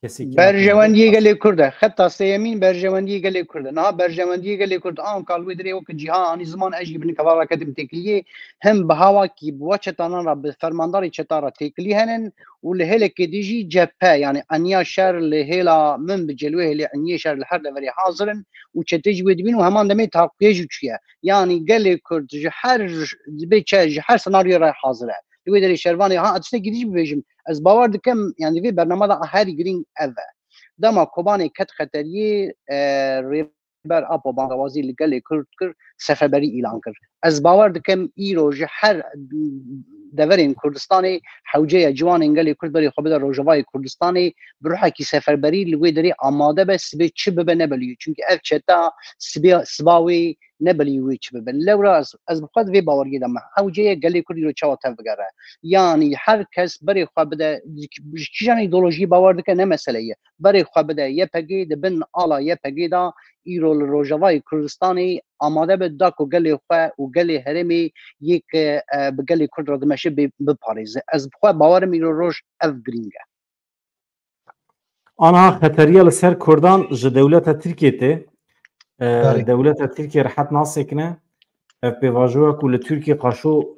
Kesekî nakin. Berjewendiyê gelê Kurd e. Xeta sêyemîn berjewendiyê gelê Kurd e. Niha berjewendiyê gelê Kurd anka li wê dirê weke cîhan anî ziman, ez jî bi nikeva raketim têkiliyê. Him bi hawakî bi wa çetanan re, bi fermandarê çetan re têkilî henin û li hêlekê dî jî cephe, yani eniya şer li hêla min bi celwê hêlê eniyê şer li her deverê hazir in û çetê jî wê dibîn û heman demê taqiye jî çûye. Yani gelê Kurd ji her, dibê çi, ji her senaryoyê re hazir e. Li wê derê şervanê, ha, tiştekî dî jî bibêjim. Ez bawer dikim, yani vê bernama de a herî girîng ev e. Dema Kobanê ket xeteriyê, e, Rêber Apo bangawazî li gelê Kurd kir, seferberî îlan kir. Ez bawer dikim îro ji her deverên Kurdistanê hewce ye ciwanên gelê Kurd berê xwe bide Rojavayê Kurdistanê, bi ruhekî seferberî li wê derê amade be, sibê çi bibe nebelî. Çimkî ev çeta sibê, siba wê nebelî wê çi bibe. Lewra ez, ez bi xwe di vê baweriyê de me. Hewce ye gelê Kurd îro çawa tev bigere. Yanî her kes berê xwe bide, ji kîjan îdeolojiyê bawer dike ne mesele ye. Berê xwe bide Y P G, di bin ala Y P G de îro li Rojavayê Kurdistanê amade be da ku gelê xwe û gelê herêmê yê ke, e, bi gelê Kurd re dimeşe bê-, biparêze. Ez bi xwe bawerim îro roj ev girîng e. Aniha xeteriya li ser Kurdan ji dewleta Tirkiyê tê. E, Belê. Dewleta Tirkiyê rehet nasekine. Ev pêvajoya ku li Tirkiyê qaşo,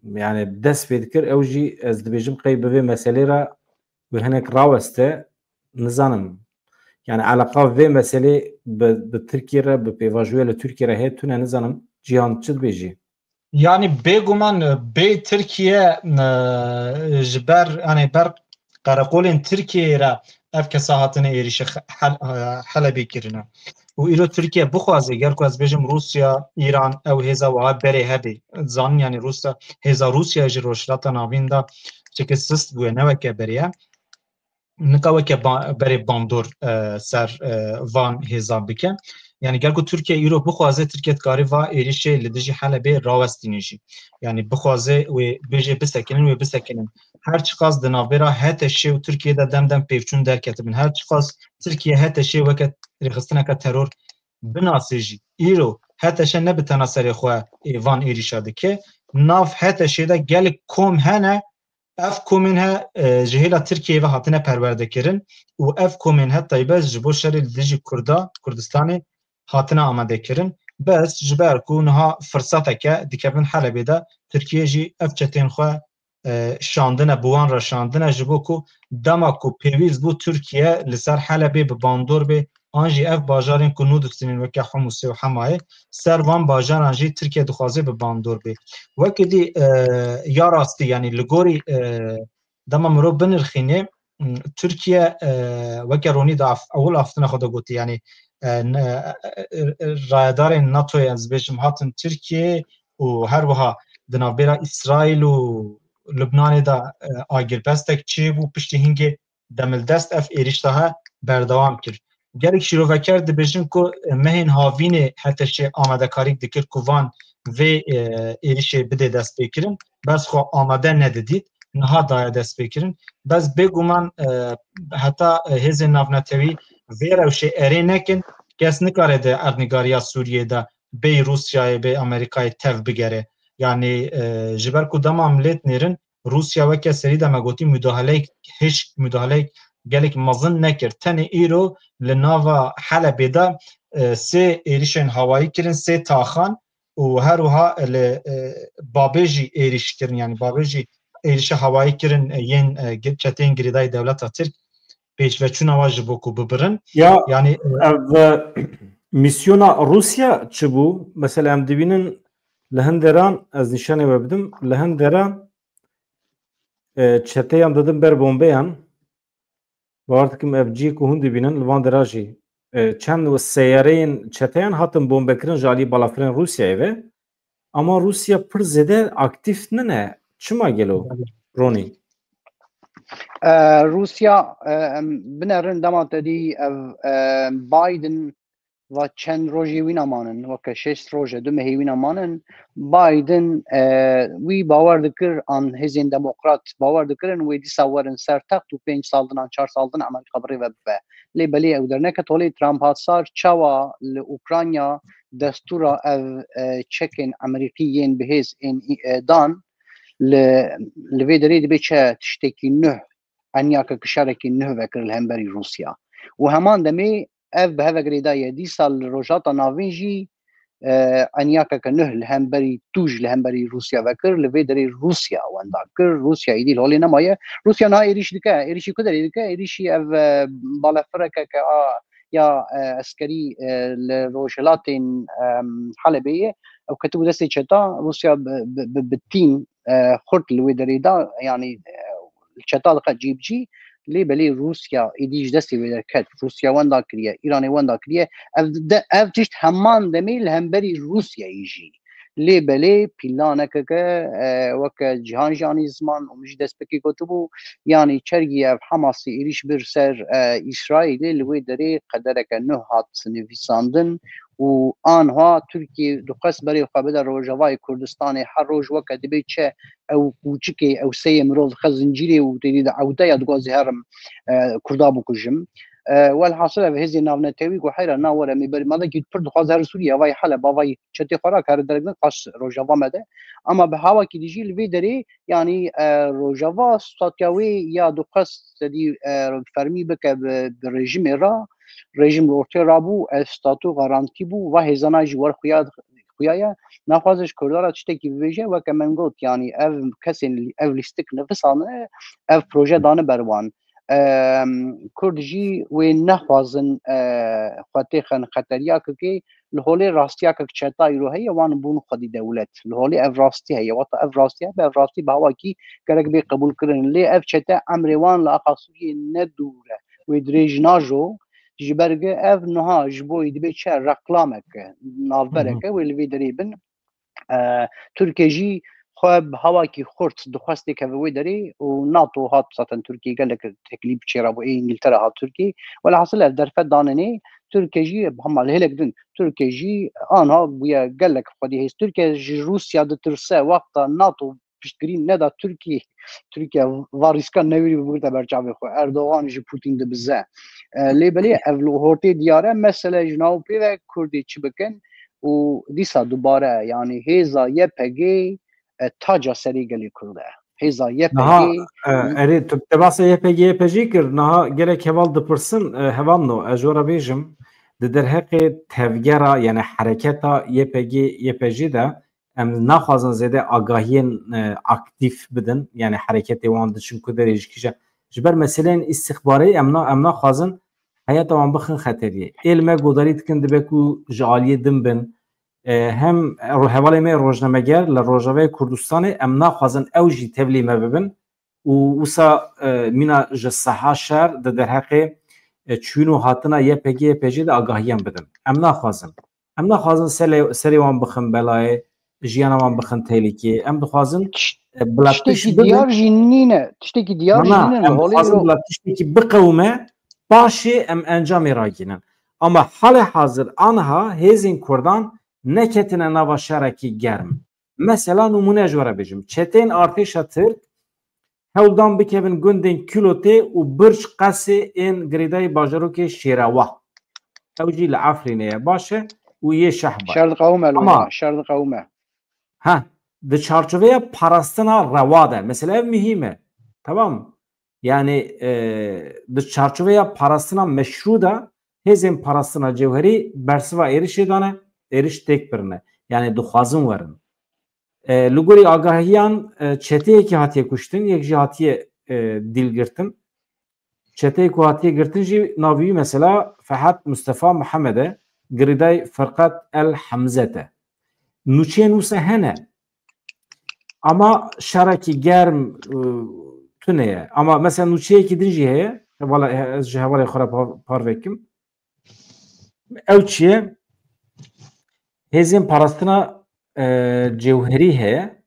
yani dest pê dikir, ew jî ez dibêjim qey bi vê meselê re wê hinek raweste, nizanim. Yani eleqa vê meselê bi, bi Tirkiyê re, bi pêvajoya li Tirkiyê re heye tune, nizanim Cîhan çi dibêjî? Yani bêguman, e, bê Tirkiye, e, ji ber, yani ber qereqolên Tirkiyeyê re ev kesa hatine êrîşê Xe-, Hel-, e, Helebê kirine. Û îro Tirkiye bixwaze, ger ku ez bêjim Rûsya, Îran, ew hêza wiha berê hebê. Zanin yani Rûsya, hêza Rûsya ji Rojhilata Navîn de çekê sist bûye, ne weke berê ye. Nika weke ba-, berê bandor, e, ser, e, van hêzan bike. Yani ger ku Tirkiye îro bixwaze, Tirkiye dikarî va êrîşê li dijî Helebê rawestîne jî. Yani bixwaze wê bêjê bisekinin, wê bisekinin. Her çiqas di navbera H T Ş û Tirkiye de dem dem pêvçûn derketibin. Her çiqas Tirkiye H T Ş weke rêxistineke teror binase jî, îro H T Ş ne bi tena serê xwe ê van êrîşa dike. Nav H T Ş de gelek kom hene, ev komên he, e, ji hêla Tirkiyeyê ve hatine perwerdekirin û ev komên he taybet ji bo şerê li dijî Kurda, Kurdistanê hatine amadekirin. Bes ji ber ku niha firsateke dikevin Helebê de, Tirkiye jî ev çetên xwe, e, şandine, bi wan re şandine, ji bo ku dema ku pêwîst bû Tirkiye li ser Helebê bi bandor bê, an jî ev bajarên ku nû distînin weke Humusê û Hemayê, ser van bajaran jî Tirkiye dixwaze bi bandor bê. Wekî dî, e, ya rastî, yani li gorî, e, dema mirov binirxîne, m, Tirkiye, e, weke Ronî de af-, ewil aftina xwe de gotî, yani, e, ne, e, e, e, rayedarên NATOyê, ez bêjim, hatin Tirkiye û her wiha di navbera Îsraîl û Lubnanê de, e, agirbestek çêbû, piştî hingê demildest ev êrîş daha berdewam kir. Gelek şîroveker dibêjin ku, e, mehên havînê H T Ş amadekarîk dikir ku van vê, e, êrîşê bidê destpêkirin, bes xwe amade nedidît, niha daye destpêkirin. Bes bêguman, e, heta, e, hêzên navnetewî vê rewşê erê nekin, kes nikare di erdnîgariya Sûriyê de bêyî Rûsyayê, bêyî Amerîkayê tev bigere. Yani, e, ji ber ku dema em lê dinêrin, Rûsya weke serî de me gotî mudahaleyek hişk, mudahaleyek gelek mezin nekir. Tenê îro li nava Helebê de, e, sê êrîşên hawayî kirin, sê taxan û her wiha li, e, Babê jî êrîş kirin, yani Babê jî êrîşa hawayî kirin, e, yên, e, gi-, çeteyên girêdayî dewleta Tirk pêşveçûna wan ji bo ku bibirin. Ya, yani, e, ev, e, mîsyona Rûsya çi bû? Mesela em dibînin li hin deran, ez nîşanê we bidim, li hin deran, e, çeteyan didin ber bombeyan. Bawer dikim ev cihê ku hûn dibînin li van dera jî, e, çend seyareyên çeteyan hatin bombekirin ji alî balafirên Rûsyayê ve. Ama Rûsya pir zêde aktîf nine. Çima gelo, Ronî? E, Rûsya, e, em binerin dema te dî ev, e, Biden va çend rojê wîna manin, weke şeş roj e, du mehê wîna manin. Biden, e, wî bawer dikir, an hêzên demokrat bawer dikirin, wê dîsa werin ser text û pênc sal din an çar sal din Amerîka bi rê ve bibe. Lê belê ew derneket holê Trump hat sar, çawa li Ukrayna destûra ev, e, çekên Amerîkî yên bihêz ên, e, dan, li, li vê derê dibê çi tiştekî nuh, enyake kişarekî nuh vekir li hemberî Rûsya. Û heman demê ev bi heve girêdaye. Dîsa li Rojhilata Navîn jî, e, enyakeke nuh li hemberî tûj li hemberî Rûsya vekir, li vê derê Rûsya wenda kir, Rûsya êdî li holê nemaye. Rûsya niha êrîş dike, êrîşî ku derê dike, êrîşî ev, e, balefireke ke a, ya, e, eskerî, e, li rojhilatên, e, Helebê ye. Ew ketibû destê çeta, Rûsya bi, bi, bi, bi tîm, e, xurt li wê derê da, yanî, e, çeta dixe cî bi cî, lê belê Rûsya êdî ji destê wê derket. Rûsya wenda kiriye, Îranê wenda kiriye. Ev de, ev tişt heman demê li hemberî Rûsyayê jî. Lê belê pîlanekeke, e, weke Cîhan jî anî ziman û min jî destpêkê gotibû, yanî çergî ev Hamasê êrîş bir ser, e, Îsraîlê, li wê derê qedereke nû hat nivîsandin û anha Tirkiye dixwest berê xwe bide Rojavayê Kurdistanê, her roj weke dibê çi ew kûçikê, ew seyê mirov dixe zincîrê û têdî de ewdeya dixwazî herim, e, Kurda bikujim. E, welhasil ev hêzên navnetewî ku heyra na were, me ber-, madekî pir dixwaze her Sûriye, vay Heleb, vay çetê xwe ra kare derek din qas Rojava me de. Ama bi hawakî dijî li vê derê, yanî, e, Rojava statya wê ya dixwest sedî, e, fermî bike bi, bi rejimê ra, rejim li ortê rabû, ev statu garantî bû, va hêzana jî wer xuya, xuya ye. Naxwaze ji Kurda re tiştekî bibêje, weke min got, yanî ev kesên, ev lîstik nivisane, ev proje dane ber wan. Em, Kurd jî wê nexwazin, e, xwe têxin xeteriyakekê, li holê rastiyakek çeta îro heye, wan bûn xwedî dewlet. Li holê ev rastî heye, wata ev rastî hebe, ev rastî bi hawakî gerek bê qebûlkirin. Lê ev çete emrê wan li axa Sûriyê ne dûr e, wê dirêj najo. Ji ber ku ev niha ji bo wê dibê çi reklameke, navbereke wê li vê derê bin. E, Tirkiye jî xwe bi hawakî xurt dixwest têkeve wê derê û NATO hat zaten Tirkiye gelek teklîf çêra bû, ê Îngiltere hat Tirkiye. Welhasil ev derfet danenê Tirkiye jî hema li hêlek din Tirkiye jî anha bûye gelek xwedî hêz. Tirkiye ji Rûsya ditirse, wexta NATO piştgirî neda Tirkî, Tirkiye va rîska newêrî bigirte ber çavê xwe. Erdogan ji Putin dibize. E, lê belê ev li ortê diyar e, mesele ji nav pê ve Kurdê çi bikin û dîsa dubare, yanî hêza Y P G, e, taca serê gelê Kurd e. Hêza Niha, Y P G e, erê, tu te bahsa Y P G, Y P G kir, niha gelek heval dipirsin, e, hevalno, ez ji we re bêjim, di derheqê tevgera, yani hereketa Y P G, Y P G de, em naxwazin zêde agahiyên, e, aktîf bidin, yani hereketê wan diçin ku derê ji kîjan. Ji ber meseleyên îstixbarê em na-, em naxwazin heyeta wan bixin xeteriyê. Ê li me godarî dikin dibe ku ji aliyê din bin. E, hem ro-, hevalê me rojnameger li Rojavayê Kurdistanê em naxwazin ew jî tevlî me bibin û wisa, e, mîna ji seha şer di derheqê, e, çûn û hatina Y P G, Y P G de agahiyan bidin. Em naxwazin. Em naxwazin serê, serê wan bixin belayê, jiyana wan bixin tehlikê. Em dixwazin, Tiş-, e, bila tiştekî tişt bibin. Diyar jî nîne. Tiştekî diyar jî nîne. Em dixwazin bila tiştekî biqewime, paşê em encamê ragînin. Ama halê hazir aniha hêzên Kurdan neketine nava şerekî germ. Mesela nimûne ji we re bêjim. Çeteyên artêşa Tirk hewl dan bikevin gundên Kîlotê û Birc Qesê ên girêdayî bajarokê Şêrewa. Ew jî li Efrînê ye, baş e, û yê Şehba ye. Şer diqewime li Ama wêna, şer diqewime. Ha, di çarçoveya parastina rewa de. Mesela ev muhîm e. Tamam. Yani, e, di çarçoveya parastina meşrû de hêzên parastina cewherî bersiva êrişê dane, êriş têk birine. Yani dixwazin werin. E, li gorî agahiyan, e, çeteyekî hatiye kuştin, yek jî hatiye, e, dîl girtin. Çeteyê ku hatiye girtin jî navî wî mesela Fehat Mustafa Mihemed e, girêdayî Firqat El Hemzet e. Nûçeyên wisa hene. Ama şerekî germ, e, tune ye. Ama mesela nûçeyekî din jî heye. Hevala, ez ji hevalê xwe re par-, parve kim. Ew çi ye? Hêzên parastina, e, cewherî heye.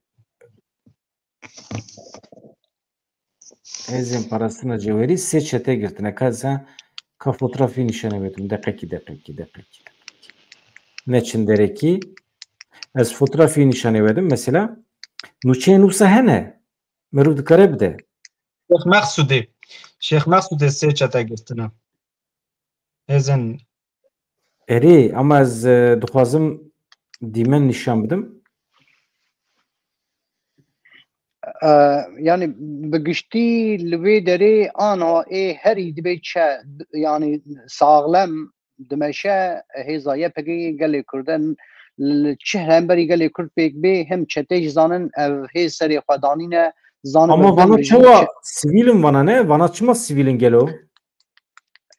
Hêzên parastina cewherî sê çete girtine. Ka sen, ka fotografî nîşanê me din. Deqekî, deqekî, deqekî, deqekî. Neçin derekî. Ez fotografî nîşanê we dim. Mesela, nûçeyên wisa hene. Merûv dikare bide. Şêx Mexsûdê. Şêx Mexsûdê sê çete girtine. Hêzên Erê, ama ez, e, dixwazim dîmen nîşan bidim. E, yani bi giştî li wê derê ana ê herî dibê çe, yani saxlem dimeşe hêza Y P G gelê Kurd e, li çi hemberî gelê Kurd pêk bê, hem çetê jî zanin ev hê serê xwe danîne, zanin Ama vana çawa sivîl in vana ne? Vana çima sivîl in gelo?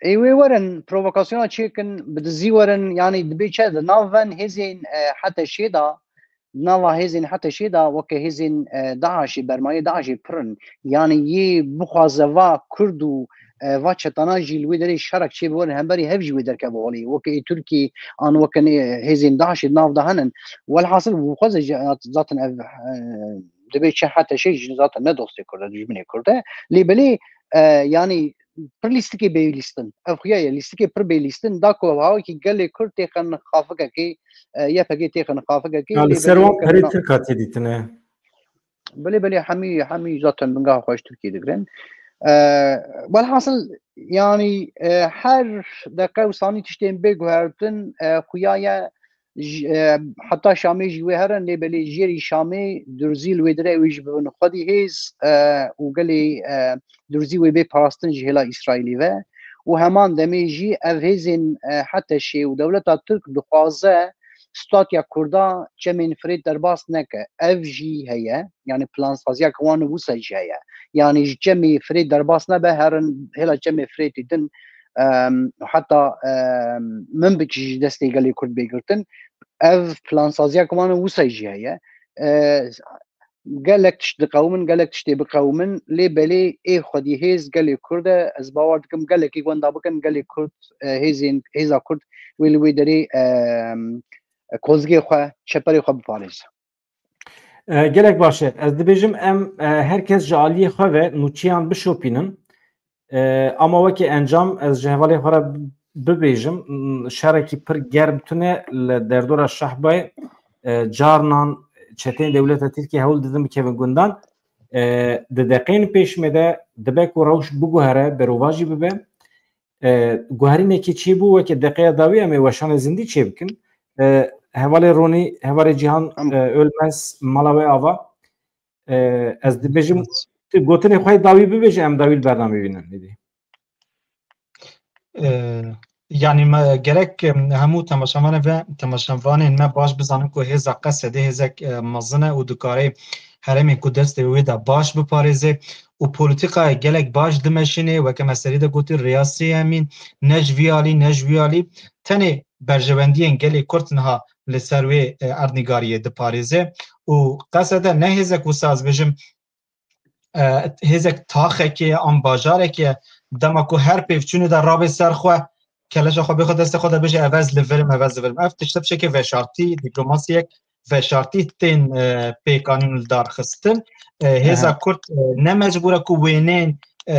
Ê wê werin provokasyona çêkin, bi dizî werin, yanî dibê çi di nav ven hêzên, e, H T Ş'ê de, nava hêzên H T Ş'ê de weke hêzên, e, DAIŞ'ê, bermayê DAIŞ'ê pir in. Yanî yê bixwaze va Kurd û e, va çetana jî li wê derê şerek çêbibe, werin hemberî hev jî wê derkeve holê. Weke ê Tirkî an weke nê hêzên DAIŞê di nav de henin. Welhasil, bi xwe zî zaten ev, e, dibê çi HTŞ jî zaten ne dostê Kurd e, dijminê Kurd e. Lê belê, e, yanî pir lîstikê bêlîstin. Ev xuya ye, lîstikê pir bêlîstin. Da ku hawekî gelê Kurd têxin xafikekê, e, YPG têxin xafikekê, Ya li lê ser belê wan weke perê bina- Tirk hatî dîtine. Belê, belê, hemî, hemî zaten bingeha xwe ji Tirkiyê digirin. E, welhasil, yanî, e, her deqe û sanî tiştên bê guhertin, e, xuya ye, ji, e, heta Şamê jî wê herin, lê belê jêrî Şamê durzî li wê dire wê jî bibin xwedî hêz, e, û gelê, e, durzî wê bê parastin ji hêla Îsraîlî ve. Û heman demê jî ev hêzên, e, HTŞê û dewleta Tirk dixwaze statuya Kurda çemên Firêt derbas neke. Ev jî heye, yanî plansaziya wan wisa jî heye. Yanî ji çemê Firêt derbas nebe, herin hêla çemê Firêtê din, em, heta, em, Minbic ji destê gelê Kurd bê girtin. Ev plansaziya wan wisa jî heye. E, gelek tişt diqewimin, gelek tiştê biqewimin, lê belê ê xwedî hêz gelê Kurd e. Ez bawer dikim gelekî wenda bikin, gelê Kurd, e, hêzên, hêza Kurd wê li wê derê, e, kozgê xwe, çeperê xwe biparêze. E, gelek baş e. Ez dibêjim em, e, her kes ji aliyê xwe ve nûçiyan bişopînin. E, ama weke encam ez ji hevalê xwe re bibêjim, m, şerekî pir germ tune li derdora Şehbayê, e, carnan çeteyên dewleta Tirkiyê hewl didin bikevin gundan. E, di deqeyên pêş me de dibe ku rewş biguhere, berovajî bibe. E, guherînekî çêbû, weke deqeya dawî em ê weşanê zindî çêbikin. E, hevalê Ronî, hevalê Cîhan, Em- e, Ölmez, mala we ava. E, ez dibêjim, tu gotinê xwe yê dawî bibêje, em dawî li bernamê bînin, êdî. E, yanî me gerek, em, hemû temaşevanê ve, temaşevanên me baş bizanin ku hêza Qesedê hêzek, e, mezin e û dikare herêmên ku destê wê de baş biparêze û polîtîkaya gelek baş dimeşîne, weke me serî de gotî, rêya sê yemîn, ne ji vî alî, ne ji wî alî, tenê berjewendiyên gelê Kurd niha li ser wê, e, erdnîgariyê diparêze û Qesede ne hêzek wisa ez bêjim, e, hêzek taxekê ye, an bajarekê ye, dema ku her pêvçûnê de rabe ser xwe, keleşa xwe bêxwe destê xwe de bêje, ev ez li vir im, ev ez li vir im. Ev tişt tiştekê veşartî, dîplomasiyek veşartî tên, e, pêkanîn û li dar xistin. E, hêza Aha. Kurd, e, ne mecbûr e ku wêneyên, e,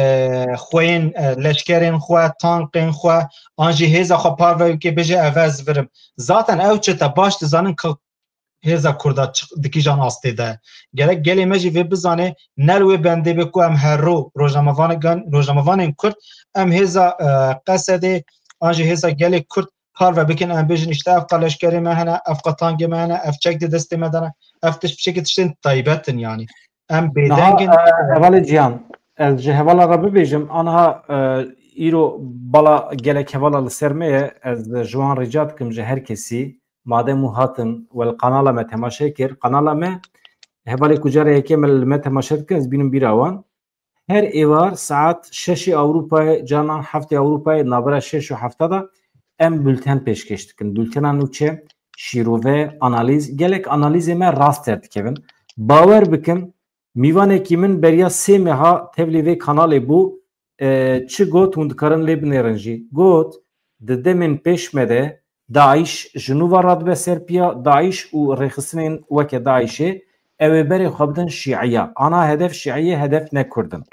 xweyên, e, leşkerên xwe, tankên xwe, an jî hêza xwe parve bike, bêje, ev ez vir im. Zaten ew çete baş dizanin ku hêza Kurda çi-, di kîjan astê de. Gerek gelê me jî vê bizane, ne li wê bendê be ku em her ro rojnamevanê-, rojnamevanên Kurd, em hêza, e, Qesedê, an jî hêza gelê Kurd parve bikin, em bêjin, îşte, ev qa leşkerê me hene, ev qa tangê me hene, ev çek di destê me de ne, ev tişt, tiştekî tiştên taybet in, yanî. Em Niha, bêdeng in. e, hevalê Cihan, ez ji hevala re bibêjim, aniha, e, îro bala gelek hevala li ser me ye, ez ji wan rica dikim, ji her kesî, madem û hatin, we li kanala me temaşe kir, kanala me, hevalê ku cara yekê me li me temaşe dikin, ez bînim bîra wan. Her êvar saet şeşê Ewropayê, carnan heftê Ewropayê, navbera şeş û hefta de em bulten pêşkêş dikin. Bultena nûçe, şîrove, analîz, gelek analîzê me rast derdikevin. Bawer bikin, mîvanekî min beriya sê meha tevlî vê kanalê bû, e, çi got hûn dikarin lê binêrin jî. Got, di demên pêş me de DAIŞ ji nû ve radibe ser piya, DAIŞ û rêxistinên weke DAIŞê, ew ê berê xwe bidin şîiya. Ana hedef şîiyê, hedef ne kurd in.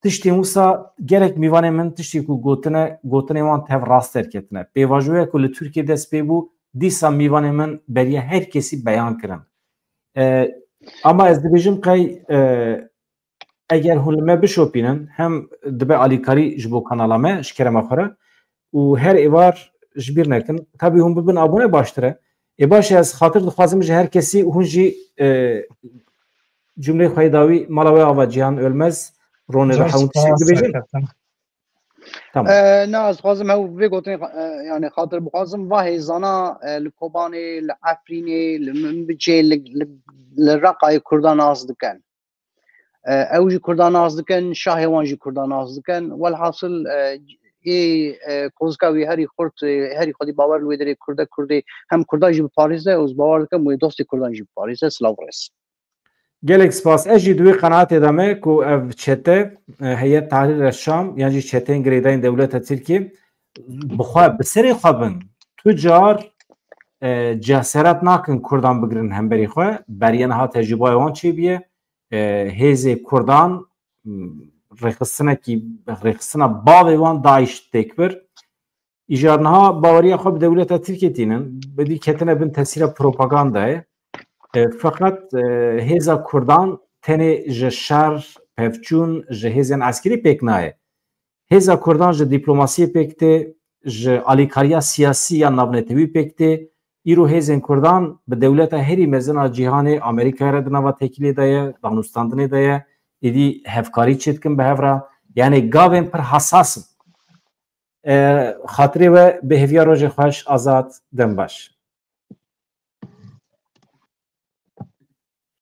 Tiştên wisa gelek mîvanê min tiştê ku gotine, gotinê wan tev rast derketine. Pêvajoya ku li Tirkiyê dest pê bû, dîsa mîvanê min beriya her kesî beyan kirin. E, ama ez dibêjim qey, e, eger hûn li me bişopînin, hem dibe alîkarî ji bo kanala me, ji kerema xwe re, û her êvar ji bîr nekin. Tabî hûn bibin abone baştir e. Ê baş e, ez xatir dixwazim ji her kesî, hûn jî, e, cumleyê xwe yê dawî mala we ava Cihan Ölmez, Ronê Zor Reha, hûn tiştek spas, dibêjin? Serkeftin. Tamam. E, na, ez dixwazim hew vê gotinê, e, yani xatir bixwazim, va hêzana, e, li Kobanê, li Efrînê, li Minbicê, li, li, li Reqayê Kurda nas dikin. E, ew jî Kurda nas dikin, şahê wan jî Kurda nas dikin. Welhasil, e, ê, e, kozika wî herî xurt, e, herî xwedî bawer li wê derê Kurd e, Kurdê, hem Kurda jî biparêze, ez bawer dikim wê dostê Kurdan jî biparêze. Silav û rêz. Gelek spas. Ez jî di wê qenaetê de me ku ev çete, e, Heyet Tahrir el Şam yan jî çeteyên girêdayî dewleta Tirkiyê bi xwe, bi serê xwe bin. Tu car, e, cesaret nakin Kurdan bigirin hemberî xwe. Beriya niha tecrûbaya wan çêbûye. E, hêzê Kurdan, m, rêxistinekî, rêxistina bavê wan DAIŞ têk bir. Îcar niha baweriya xwe bi dewleta Tirkiyê tînin, bi dî ketine bin tesîra propagandayê. E, feqet, e, hêza Kurdan tenê ji şer, pevçûn, ji hêzên eskerî pêk nayê. Hêza Kurdan ji dîplomasiyê pêk tê, ji alîkariya siyasî ya navnetewî pek tê. Îro hêzên Kurdan bi dewleta herî mezin a cîhanê, Amerîkayê re di nava têkilê de ye, danûstandinê de ye, êdî hevkarî çêdikin bi hev re. Yanî gavên pir hesas in. E, xatirê we bi hêviya rojê xweş, Azad, dem baş.